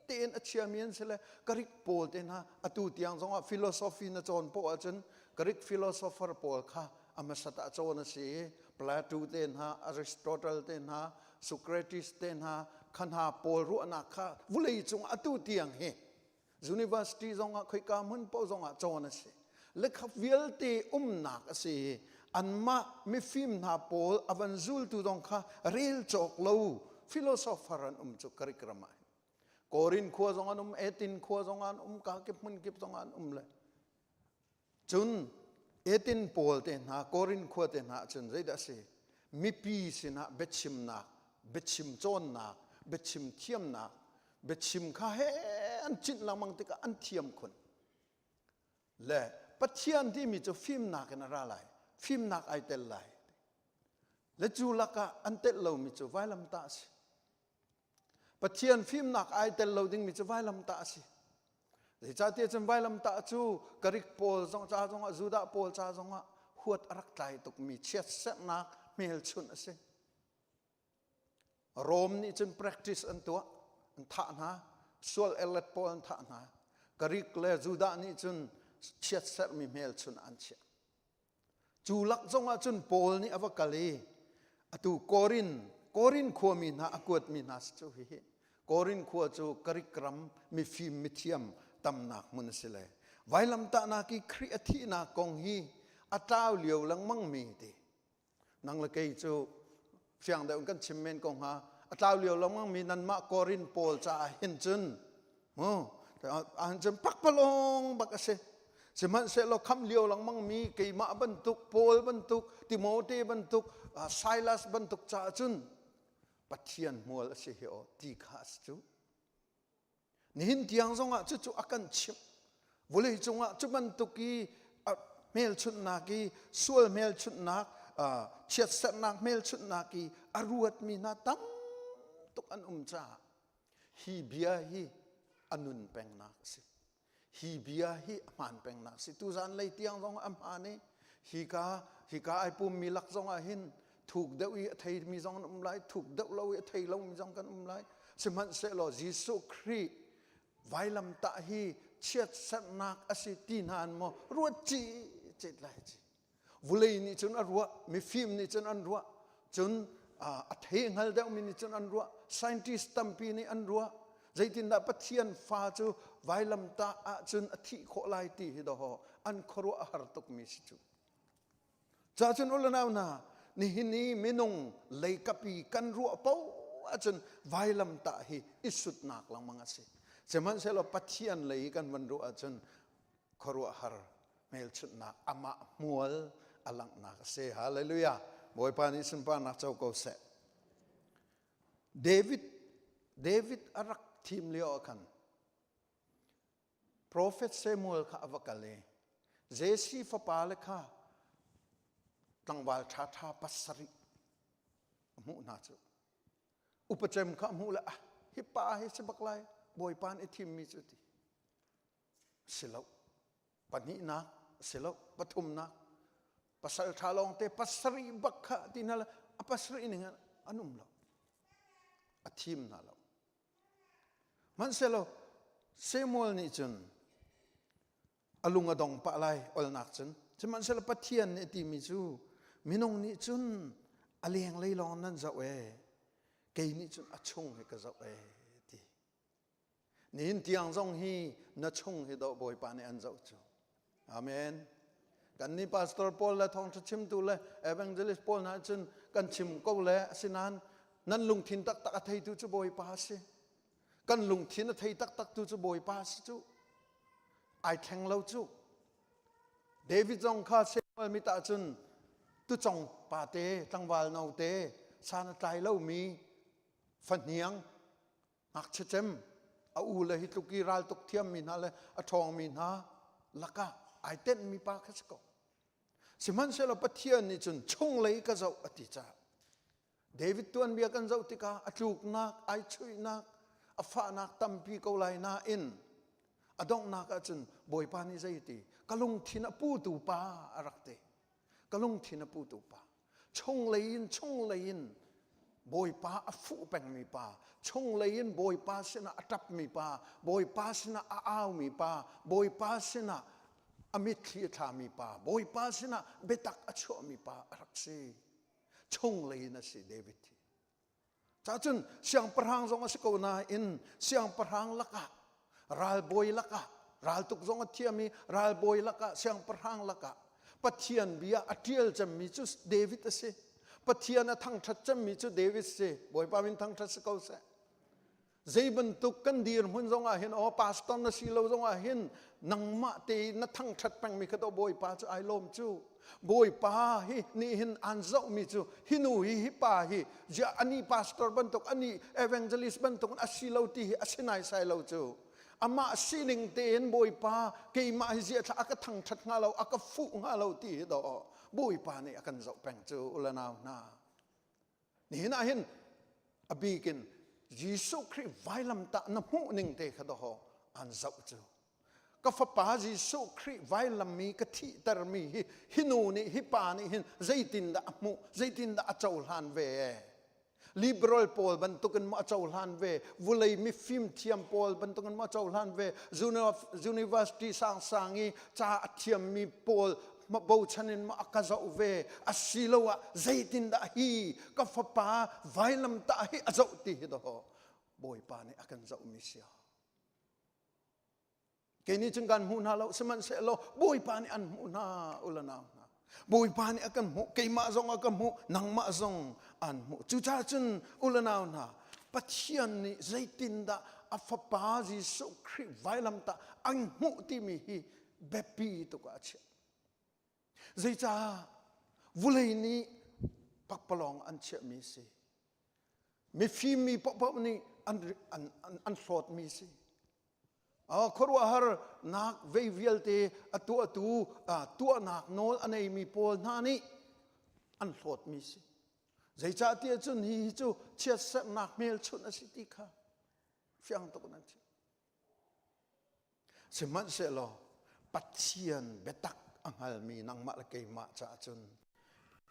tein a chiami an si le Greek pawl te hna atu tiang zongah philosophy na cawn poah ahcun Greek philosopher pawl kha a hmasat ah cawn a si i Plato te hna, Aristotle te hna, Socrates te hna kha hna pawl ruahnak kha vulei cung atu tiang hi university zongah khoika hmun paoh zongah cawn a si. Lekha vialte umnak a si i anmah mifim hna pawl a van zultu zong kha rel cawk lo philosopher an um cu Greek ram ah. Korin khua zong an um, Athens khua zong an um, ka kip hmun kip zong an um le. Cun Athens pawl te hna, Korin khua te hna ahcun zeidah a si? Mipi sinah biachimnak, biachim cawnnak, biachim thiamnak, biachim kha he an cinh lengmang tikah an thiam khun. Le Pathian timi cu fimnak in a ra lai, fimnak ai tel lai. Le cu lakah an telh lomi cu vailamtah a si. Pathian fimnak ai tel lo dingmi cu vailamtah a si. Zeicahtiah cun vailamtah cu Greek pawl zong ca zongah Judah pawl ca zongah huat a rak tlai tukmi chiatserhnak hmelchunh a si. Rom nih cun practice an tuah, an thah hna, sual erlet pawl an thah hna. Greek le Judah nih cun chiatserhmi hmelchunh an chiah. Cu lak zongah cun Paul nih a va kal i atu Korin Korin khuami hna a kuatmi hna si cu hihi Korin khua cu Greek ram mifim mithiam tamnak hmun a si le vailamtahnak i Khrih a thihnak kong hi a tlau lio lengmang mi ti nang le kei cu fiang deuh in kan chim men ko hnga a tlau lio lengmang mi nanmah Korin pawl caah hin cun mu ahhin cun pakpalawng bak a si sihmanhsehlaw khamh lio lengmang mi keimah bantuk Paul bantuk Timote bantuk Silas bantuk caah cun Pathian hmual a si hi aw ti kha a si cu Nihin tiang zongah cucu a kan chimh. Vawlei cungah cu bantuk i hmelchunhnak i sual hmelchunhnak, chiatserhnak hmelchunhnak i a ruatmi hna tam tuk an um caah hi bia hi a nun pengnak a si. Hi bia hi a hmaan pengnak a si. Tuzan lei tiang zong a hmaan i hika hika ai pummi lak zongah hin thuk deuh i a theimi zong an um lai thuk deuh lo i a thei lomi zong kan um lai sihmanhsehlaw Jesuh Khrih vailamtah hi chiatserhnak a si ti hna an maw ruat ci cet lai ci vulei nih cun a ruah mifim nih cun an ruah cun a thei hngal deuhmi nih cun an ruah scientist tampi nih an ruah zeitindah Pathian fa cu vailamtah ahcun a thih khawh lai ti hi dawh an khuaruah a har tukmi si cu Cacun u le nau hna, nihin i minung leikap i kan ruah paoh ahcun vailamtah hi i sutnak lengmang a si. Sihmanhsehlaw Pathian lei i kan van ruah ahcun khuaruahhar hmelchunhnak amah hmual a langhnak a si. Hallelujah. Bawipa nih sunparnak co ko seh. David David a rak thim lio ah khan Profet Samuel kha a va kal i Jesse fapale kha tlangval ṭhaṭha pasarih a hmuh hna cu. Upacem kha a hmuh le ah hi pa hi si bak lai Bawipa nih a thimmi cu ti. Si lo. Pahnihnak si lo. Pathumnak. Pasal ṭha lawng te pasarih bak kha ti hna le a pasarih ning an um lo. A thim hna lo. Hmanhsehlaw Samuel nih cun a lung a dong pah lai olnak cun. Sihmanhsehlaw Pathian nih a timi cu minung nih cun a lenglei lawng nan zoh ee, kei nih cun a chung hi ka zoh ee ti. Nihin tiang zong hi na chung hi dawh Bawipa nih an zoh cu. Amen. Kan nih pastor pawl le thawngṭha chimtu le evangelist pawl hna cun kan chim ko le asinain nan lungthin taktak a theitu cu Bawipa a si. Kan lungthin a thei taktak tu cu Bawipa a si cu. Ai thleng lo cu. David zong kha Samuel mit ah cun tucong pate tlangval note san a tlai lomi fahniang Ngakchia cem a u le hi tluk i raltuk thiammi hna le a ṭhawngmi hna lakah ai tenhmi pa kha si ko. Sihmanhsehlaw Pathian nih cun chunglei ka zoh a ti caah David tuanbia kan zoh tikah a tluknak, ai chuihnak, a fahnak tampi ko lai nain a donghnak ahcun Bawipa nih zei ti ka lungthin a putu pa a rak ti. Ka lungthin a putu pa. Chunglei in chunglei in Bawipa a fuh pengmi pa, chunglei in Bawipa sinah a ṭapmi pa, Bawipa sinah a aumi pa, Bawipa sinah a mitthli a thlami pa, Bawipa sinah biatak a chuahmi pa a rak si. Chunglei in a si David hi. Cacun siangpahrang zong a si ko nain siangpahrang lakah ralbawi lakah raltuk zong a thiam i ralbawi lakah siangpahrang lakah Pathian bia a ṭial cemmi cu David a si. Pathian a thangṭhat cemmi cu David si. Bawipa min thangṭhat si ko seh. Zei bantuk kan dirhmun zong ah hin aw pastor na si lo zong ah hin nangmah te na thangṭhat pengmi kha to Bawipa cu ai lawm cu. Bawipa hi nih hin an zohmi cu hi nu hi hi pa hi ziah ani pastor bantuk ani evangelist bantuk a si lo ti hi a si naisai lo cu. Amah sining tein Bawipa keimah hi ziah thla a ka thangṭhat hnga lo a ka fuh hnga lo ti hi dawh Bawipa nih a kan zoh peng cu ulanau hna. Nihin ah hin a bik in Jesuh Khrih vailamtah na hmuh ning te kha dawh an zoh cu. Ka fapa Jesuh Khrih vailam mi ka thihtermi hi hi nu nih hi pa nih hin zeitindah a hmuh zeitindah a cohlan ve liberal pawl bantukin maw a cohlan ve vulei mifim thiam pawl bantukin maw a cohlan ve university sangsang i ca a thiammi pawl bochan in maw a ka zoh ve asiloah zeitindah hi ka fapa vailamtah hi a zoh ti hi daw bawipa nih a kan zohmi sia kei nih cun kan hmuh hna lo sihmanhsehlaw bawipa nih an hmuh hna ulanau hna bawipa nih a kan hmuh keimah zong a ka hmuh nangmah zong an hmuh cucaah cun ulanau hna Pathian nih zeitindah a fapa Jesuh Khrih vailamtah an hmuh timi hi biapi tuk ah a chiah. Zeicah vulei nih pakpalawng an chiahmi si. Mifim mi paohpaoh nih an, an, an, an hlawtmi si. Khuaruahhar nak vei vialte a tuahtu tuahnak nawl a neimi pawl hna nih an hlawtmi si. Zeicahtiah cun hi hi cu chiatserhnak hmelchunh a si ti kha fiang tuk in an chim. Sihmanhsehlaw Pathian biatak a hngalmi nangmah le keimah caah cun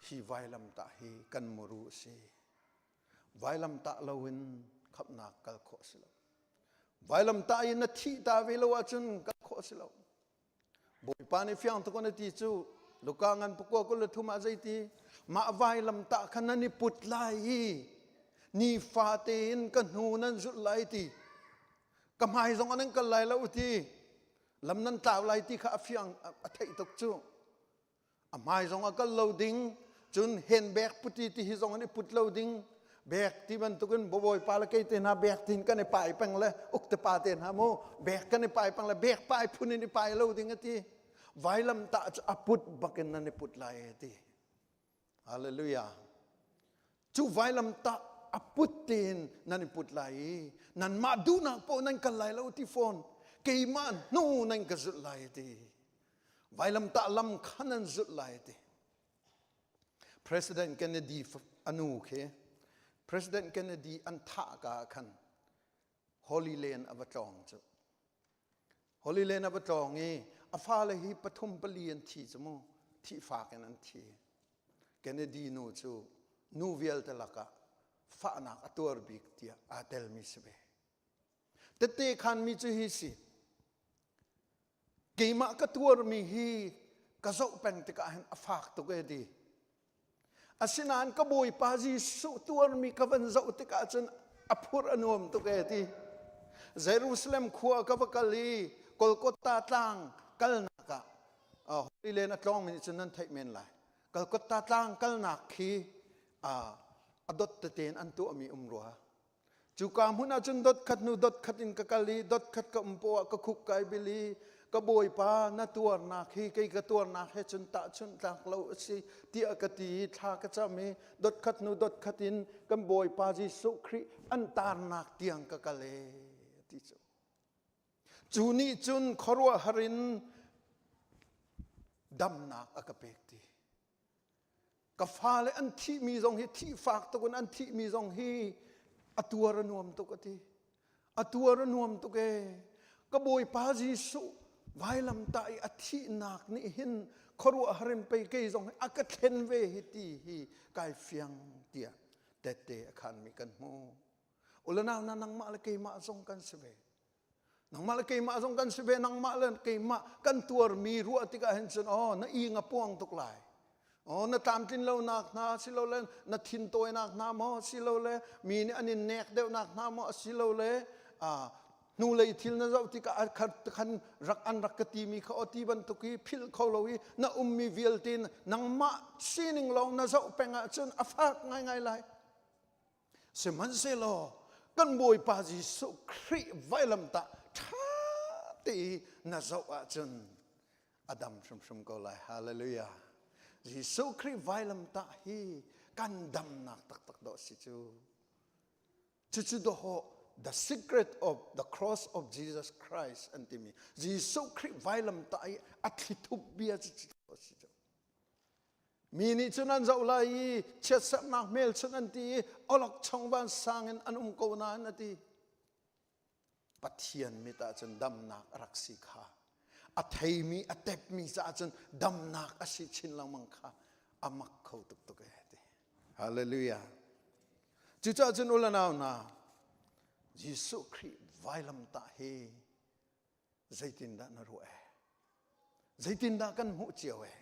hi vailamtah hi kan muru a si. Vailamtah loin khamhnak kal khawh a si lo. Vailamtah in na thih ta ve lo ahcun kal khawh a si lo. Bawipa nih fiang tuk in a ti cu Luka ngan pakua 23 ah zeiti mah vailamtah kha nan i put lai i nifate in ka hnu nan zulh lai ti ka hmai zong an kal lai lo ti lam nan tlau lai ti kha a fiang a theih tuk cu a hmai zong a kal lo ding cun hen bek puti ti hi zong an i put lo ding bek ti bantukin bawipa le kei te hna bek tin kan i pai peng le uk te pa te hna mu bek kan i pai peng le bek pai phun in i pai lo ding ati vailam tah cu a put bakin nan i put lai ti Hallelujah. Cu vailamtah a put tein nan i put lai i nanmah duhnak paoh nan kal lai lo ti fawn keimah hnu nan ka zulh lai ti vailamtah lam kha nan zulh lai ti President Kennedy anu khi President Kennedy an thah ka khan Holy Land a va tlawng cu Holy Land a va tlawng i a fale hi pathum pali an thi cu mu. Thihfak in an thi. Kennedy nu cu nu vialte lakah fahnak a tuar bik tiah aa telmi si ve. Tette khanmi cu hi si. Keimah ka tuarmi hi ka zoh peng tikah hin a fak tuk e ti. Asinain ka Bawipa Jesuh tuarmi ka van zoh tikah cun a phur a nuam tuk e ti. Jerusalem khua ka va kal i Golgotha tlang kalnak ah Holy Land a tlawngmi nih cun nan theih men lai. Golgotha tlang kalnak khi a dot tete in an tuahmi um rua. Cuka hmun ah cun dot khat hnu dot khat in ka kal i dot khat ka um poah ka khuk kai bil i ka bawipa na tuarnak hi kei ka tuarnak he cun tahchunh tlak lo a si tiah ka ti i thla ka cam i dot khat hnu dot khat in kan bawipa Jesuh Khrih an tarnak tiang ka kal e ti cu. Cu nih cun khuaruahhar in damnak a ka pek ti. Ka fale an thihmi zong hi thih fak tuk in an thihmi zong hi a tuar a nuam tuk a ti. A tuar a nuam tuk ee. Ka Bawipa Jesuh vailamtah i a thihnak nih hin khuaruahhar in pei kei zong hi a ka thlen ve hi ti hi kai fiang tiah tette a khanmi kan hmu. Ulanau na nangmah le keimah zong kan si ve. Nangmah le keimah zong kan si ve nangmah le keimah kan tuarmi ruah tikah hin cun oh na ing a puang tuk lai oh na tlamtlin lonak hna silole na thintawinak hna maw silole mi nih an in nek deuhnak hna maw asilole hnulei thil na zoh tikah khan rak an rak ka timi kha aw ti bantuk i philh kho lo i na ummi vialte nangmah sining lawng na zoh peng ahcun a fak ngaingai lai Sihmanhsehlaw kan Bawipa Jesuh Khrih vailamtah ṭha te i na zoh ahcun a dam hrimhrim ko lai. Hallelujah. Jesuh Khrih vailamtah hi kan damnak taktak dawh si cu. Cucu dawhawh the secret of the cross of Jesus Christ an timi Jesuh Khrih vailamtah i a thlithup bia cu si cu. Mi nih cun an zoh lai i chiatserhnak hmelchunh an ti i awlokchong vansang in an um ko nain a ti. Pathian mit ah cun damnak a rak si kha a theimi a tepmi caah cun damnak a si chin lengmang kha a mak kho tuk tuk e ti. Hallelujah. Cucaah cun u le nau hna Jesuh Khrih vailamtah hi zeitindah na ruah e zeitindah kan hmuh cio e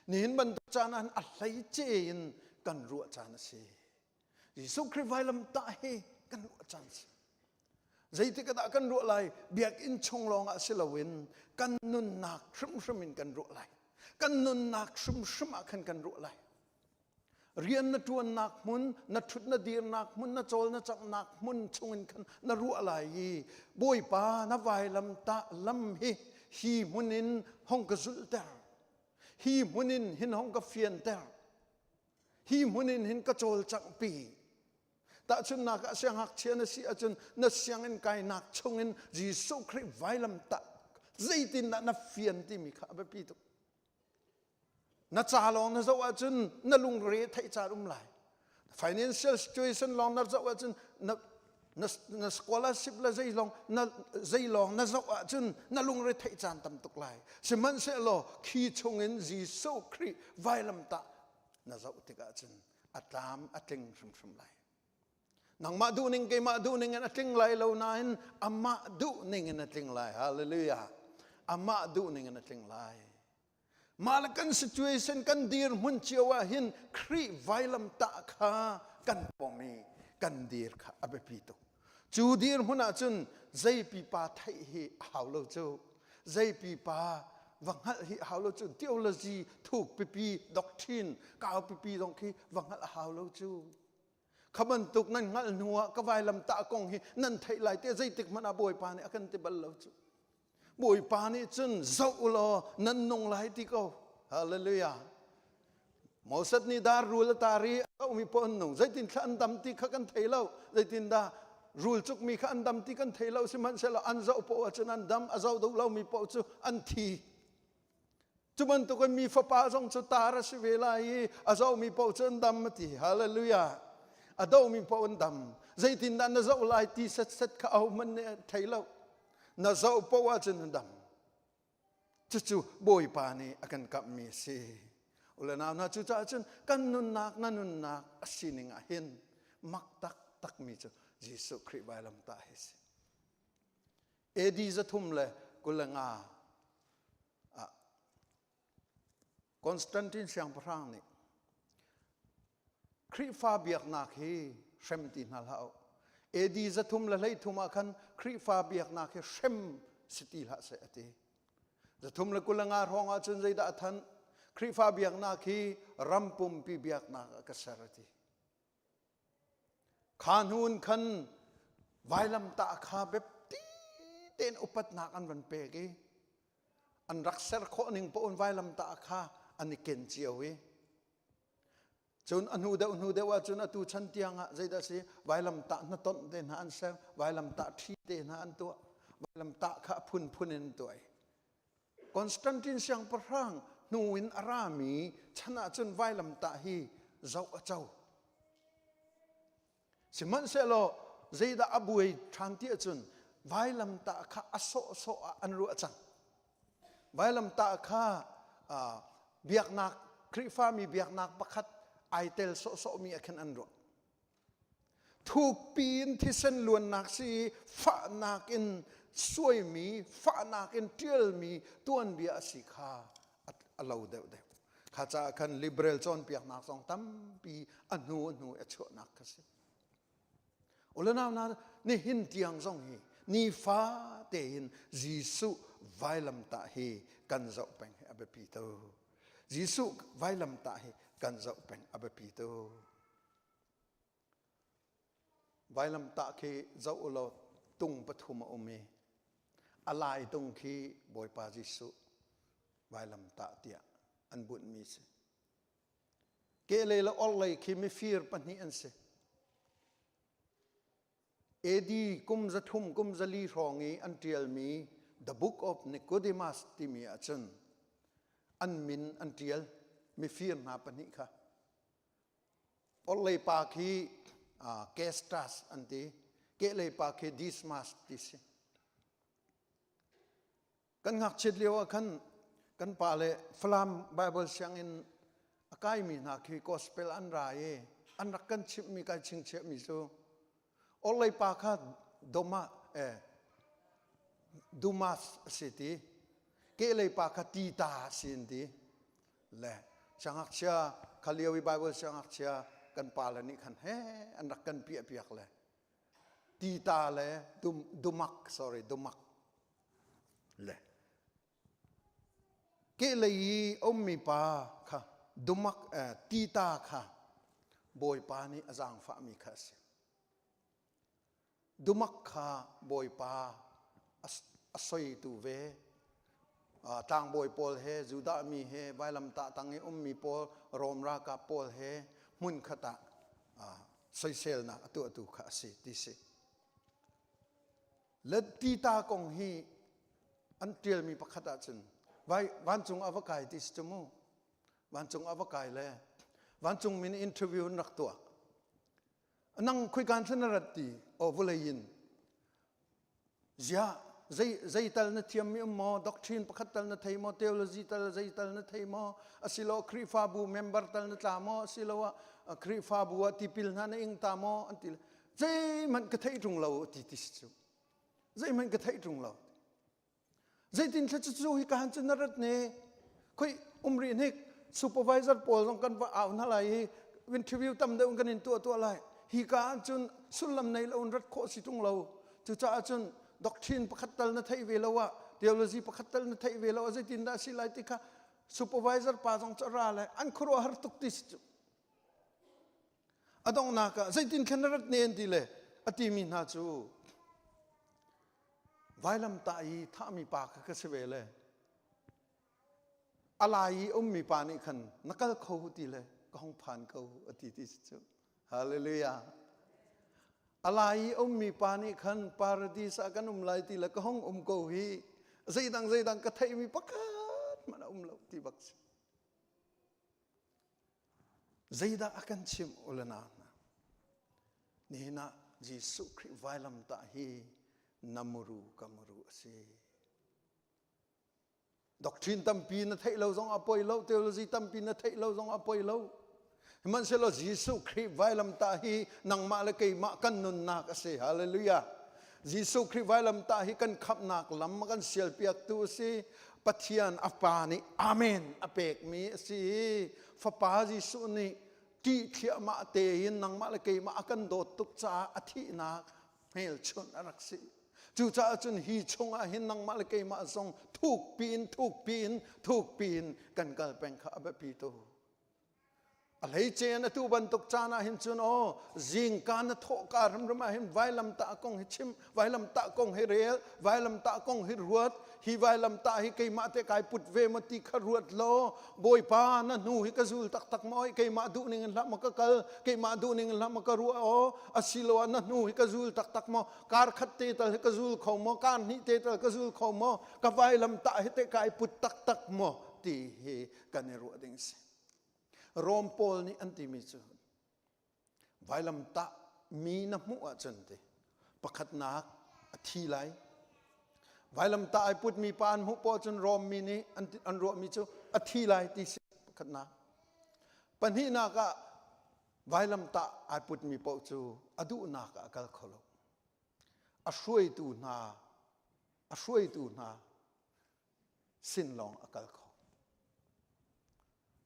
nihin bantuk caan ah a hleice in kan ruah caan a si Jesuh Khrih vailam tah hi kan ruah caan si zeitik dah kan ruah lai biakinn chung lawng ah si loin kan nunnak hrimhrim in kan ruah lai kan nunnak hrimhrim ah khan kan ruah lai Rian na ṭuannak hmun, na ṭhut na dirnak hmun, na cawl na canghnak hmun chungin khan na ruah lai i Bawipa na vailamtah lam hi hi hmun in hong ka zulhter. Hi hmun in hin hong ka fianter. Hi hmun in hin ka cawlcanghpi. Tahchunhnak ah siangngakchia na si ahcun na sianginn kainak chungin Jesuh Khrih vailamtah zeitindah na fian timi kha a biapi tuk. Na ca lawng na zoh ahcun na lungre theih caan um lai. Financial situation lawng na zoh ahcun na na, na scholarship le zei lawng na zei lawng na zoh ahcun na lungre theih caan tam tuk lai. Sihmanhsehlaw khi chungin Jesuh Khrih vailamtah na zoh tikah cun a tlam a tling hrimhrim lai. Nangmah duhning keimah duhning in a tling lai lo nain amah duhning in a tling lai. Hallelujah. Amah duhning in a tling lai. Mah le kan situation kan dirhmun cio ah hin Khrih vailamtah kha kan pom i kan dir kha a biapi tuk. Cu dirhmun ah cun zei pipa theih hi a hau lo cu. Zei pipa va hngalh hi a hau lo cu. Theology thuk pipi doctrine kau pipi zong khi va hngalh a hau lo cu. Kha bantuk nan hngalh hnu ah ka vailamtah kong hi nan theih lai te zeitik hmanh ah Bawipa nih a kan ti bal lo cu. Bawipa nih cun zoh u law nan nung lai ti ko. Hallelujah. Moses nih dar rul a tar i a umi paoh an nung. Zeitin thla an dam ti kha kan thei lo. Zeitin dah rul cukmi kha an dam ti kan thei lo. Sihmanhsehlaw an zoh paoh ahcun an dam, a zoh duh lomi paoh cu an thi. Cu bantukin mi fapa zong cu tar a si ve lai i a zohmi paoh cu an dam a ti. Hallelujah. A dohmi paoh an dam. Zeitindah na zoh lai ti setset kha ahohmanh nih a thei lo. Na zoh paoh ahcun na dam. Cucu Bawipa nih a kan kamhmi a si. Ule nau hna cucaah cun kan nunnak na nunnak a sining ah hin mak taktakmi cu Jesuh Khrih vailamtah hi a si. AD 325 ah Constantine siangpahrang nih Khrihfa biaknak hi hrem ti hna hlah u. AD 313 ah khan Khrihfa biaknak hi hrem si ti hlah seh a ti. 325 hrawng ah cun zeidah a thanh? Khrihfa biaknak hi ram pumpi biaknak ah ka ser a ti. Kha hnu in khan vailamtah kha biapti tein upatnak an van pek i an rak ser khawh ning paoh in vailamtah kha an i ken cio i cun a hnu deuh hnu deuh ahcun atu chan tiang ah zeidah si vailamtah hnatonh te hna an ser vailamtah ṭhi te hna an tuah vailamtah kha a phunphun in an tuah i Constantine siangpahrang hnu in a rami chan ahcun vailamtah hi zoh a co Sihmanhsehlaw zeidah a buai ṭhan ti ahcun vailamtah kha a sawhsawh ah an ruah cang. Vailamtah kha biaknak Khrihfami biaknak pakhat ai tel sawhsawhmi ah khin an ruah. Thukpi in thisen luannak si i fahnak in suaimi, fahnak in ṭialmi tuanbia a si kha a lo deuhdeuh. Kha caah khan liberal cawnpiaknak zong tampi a hnu a hnu a chuahnak kha si. Ulenau na nihin tiang zong hi nifa tein Jesuh vailamtah hi kan zoh peng hi a biapi tuk. Jesuh vailamtah hi kan zoh peng a biapi tuk. Vailamtah khi zoh u law tung pathum a um i a lai tung khi Bawipa Jesuh vailamtah tiah an bunhmi si. Kehlei le orhlei khi mifir pahnih an si. AD kum 300 kum 400 hrawng i an ṭialmi The Book of Nicodemus timi ahcun an min an ṭial mifir hna pahnih kha. Orhlei pa khi Kestas an ti. Kehlei pa khi Dismas ti si. Kan ngakchiat lio ah khan kan pa le Falam Bible sianginn a kaimi hna khi gospel an ra i an rak kan chimhmi kai chingchiahmi cu orhlei pa kha Doma eh, Dumas a si ti kehlei pa kha Tita a si an ti le siangngakchia kha lio i Bible siangngakchia kan pale nih khan he an rak kan piah piak le Tita le Dumak sorry Dumak le kehlei i ummi pa kha Dumak eh, Tita kha Bawipa nih a zaangfahmi kha a si Dumak kha Bawipa a soitu ve. Tlangbawi pawl he Judah mi he vailamtah tang i ummi pawl Rom ralkap pawl he hmunkhat ah soiselnak a tuahtu kha a si ti si. Le Tita kong hi an ṭialmi pakhat ahcun vai vancung a va kai ti si cu mu. Vancung a va kai le vancung min interview an rak tuah. Nang khuikan thlan na rat ti aw vulei in ziah zei zei tal na thiam mi um maw doctrine pakhat tal na thei maw theology tal zei tal na thei maw asilo Khrihfabu member tal na tla maw asiloah Khrihfabu ah tipil hna na ing ta maw an ti zeihmanh ka theih ṭung lo ti ti si cu zeihmanh ka theih ṭung lo Zeitin thla cu hi ka han cun na rat ne khoi um rih hnik supervisor pawl zong kan va au hna lai i interview tam deuh kan in tuah tuah lai hi ka ah cun sullam nei lo in rat khawh si tung lo cucaah cun doctrine pakhat tal na theih ve lo ah theology pakhat tal na theih ve lo ah zeitin dah si lai ti kha supervisor pa zong cu ra le an khuaruahhar tuk ti si cu a donghnak ah zeitin khan na rat ne an ti le a timi hna cu Vailamtah i thahmi pa kha ka si ve le a lai i ummi pa nih khan na kal kho ti le ka hung phan ko a ti ti cu. Hallelujah. A lai i ummi pa nih khan paradis ah kan um lai ti le ka hung um ko hi zeidang zeidang ka theihmi pakhat hmanh a um lo ti bak si. Zeidah a kan chimh u le nau hna? Nihin ah Jesuh Khrih vailamtah hi na muru ka muru a si. Doctrine tampi na theih lo zong a poi lo, theology tampi na theih lo zong a poi lo. Sihmanhsehlaw Jesuh Khrih vailamtah hi nangmah le keimah kan nunnak a si. Hallelujah. Jesuh Khrih vailamtah hi kan khamhnak lam a kan sialpiaktu a si. Pathian a Pa nih Amen a pekmi a si i Fapa Jesuh nih ṭih thliahmah tein nangmah le keimah a kan dawt tuk caah a thihnak hmelchunh a rak si. Cucaah cun hi chungah hin nangmah le keimah zong thukpi in thukpi in thukpi in kan kal peng kha a biapi tuk. A hleice in atu bantuk caan ah hin cun aw zingka na thawhka hrimhrim ah hin vailamtah kong hi chim, vailamtah kong hi rel, vailamtah kong hi ruat, hi vailamtah hi keimah te kai put ve maw ti kha ruat law Bawipa na hnu hi ka zul taktak maw keimah duh ning in hlah maw ka kal keimah duh ning in hlah maw ka ruah aw asiloah na hnu hi ka zul taktak maw kar khat te tal hi ka zul kho maw kar hnih te tal ka zul kho maw ka vailamtah hi te kai put taktak maw ti hi kan i ruah ding si Rom pawl nih an timi cu vailamtah mi na hmuh ahcun ti pakhatnak a thi lai vailamtah ai putmi pa an hmuh poah cun Rom mi nih an ruahmi cu a thi lai ti si pakhatnak pahnihnak ah vailamtah ai putmi paoh cu a duhnak ah a kal kho lo a hruaitu hna a hruaitu hna sin lawng a kal kho.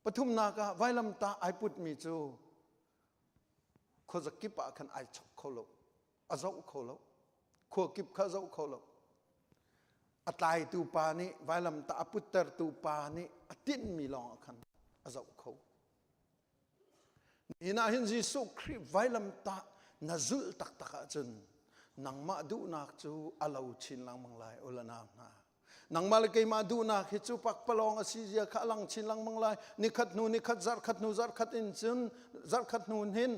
Pathumnak ah vailamtah ai putmi cu khuazakip ah khan ai chok kho lo, a zoh kho lo, khua kip kha zoh kho lo. A tlaitu pa nih vailamtah a puttertu pa nih a tinhmi lawng ah khan a zoh kho. Nihin ah hin Jesuh Khrih vailamtah na zulh taktak ahcun nangmah duhnak cu a lo chin lengmang lai u le nau hna. Nangmah le keimah duhnak hi cu pakpalawng a si zia kha a lang chin lengmang lai. Nikhat hnu nikhat, zarhkhat hnu zarhkhat in cun zarhkhat hnu hin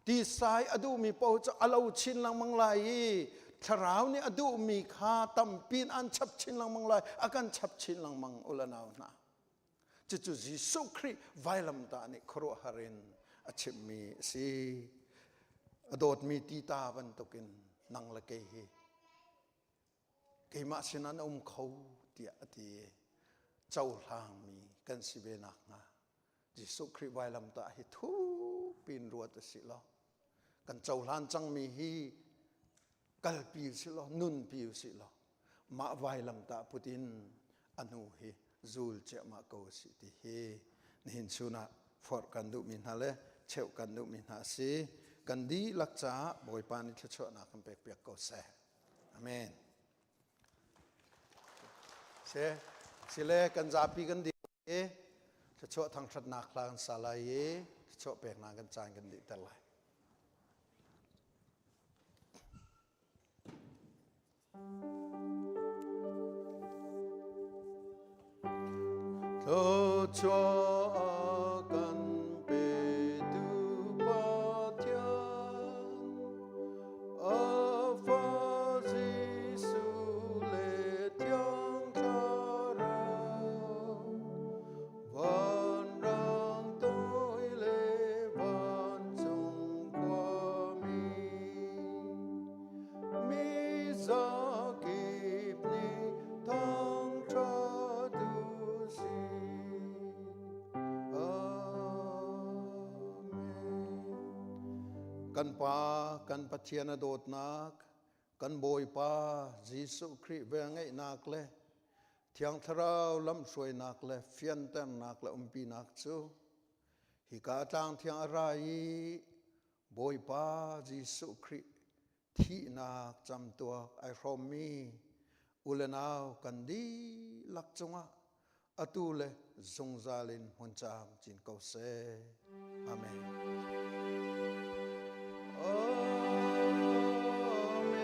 tisai a duhmi paoh cu a lo chin lengmang lai i thlarau nih a duhmi kha tampi in an chap chin lengmang lai. A kan chap chin lengmang u le nau hna. Cucu Jesuh Khrih vailamtah nih khuaruahhar in a chimhmi a si. A dawtmi tita bantukin nang le kei hi keimah sinah na um kho tiah a ti i cohlangmi kan si ve nakhnga Jesuh Khrih vailamtah hi thukpi in ruat a si law kan cohlan cangmi hi kalpi u sih law nunpi u sih law mah vailamtah put in a hnu hi zul ciahmah ko a si ti hi nihin chun ah forh kan duhmi hna le cheuh kan duhmi hna a si. Kan dihlak caah Bawipa nih thluachuahnak kan pekpiak ko seh. Amen. Se sile kan zapi kan dih i thluachuah thangṭhatnak hla kan sa lai i thluachuah peknak kan caan kan dihter lai. Thluachuah kan petu Pathian, a Fa Jesuh le Thiang Thlarau, vanrang toi le vancung khuami, Mi zakip nih thangṭhat u sih. Amen. Kan Pa, kan Pathian a dawtnak, kan Bawipa Jesuh Khrih velngeihnak le Thiang Thlarau lamhruainak le fianternak le umpinak cu hika tlang thiang a ra i Bawipa Jesuh Khrih thihnak camtuak ai hrawmmi u le nau kan dihlak cungah atu le zungzal in hmun caam cin ko seh. Amen. Amen. Amen.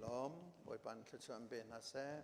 Lawm Bawipa nih thluachuah in pe hna seh.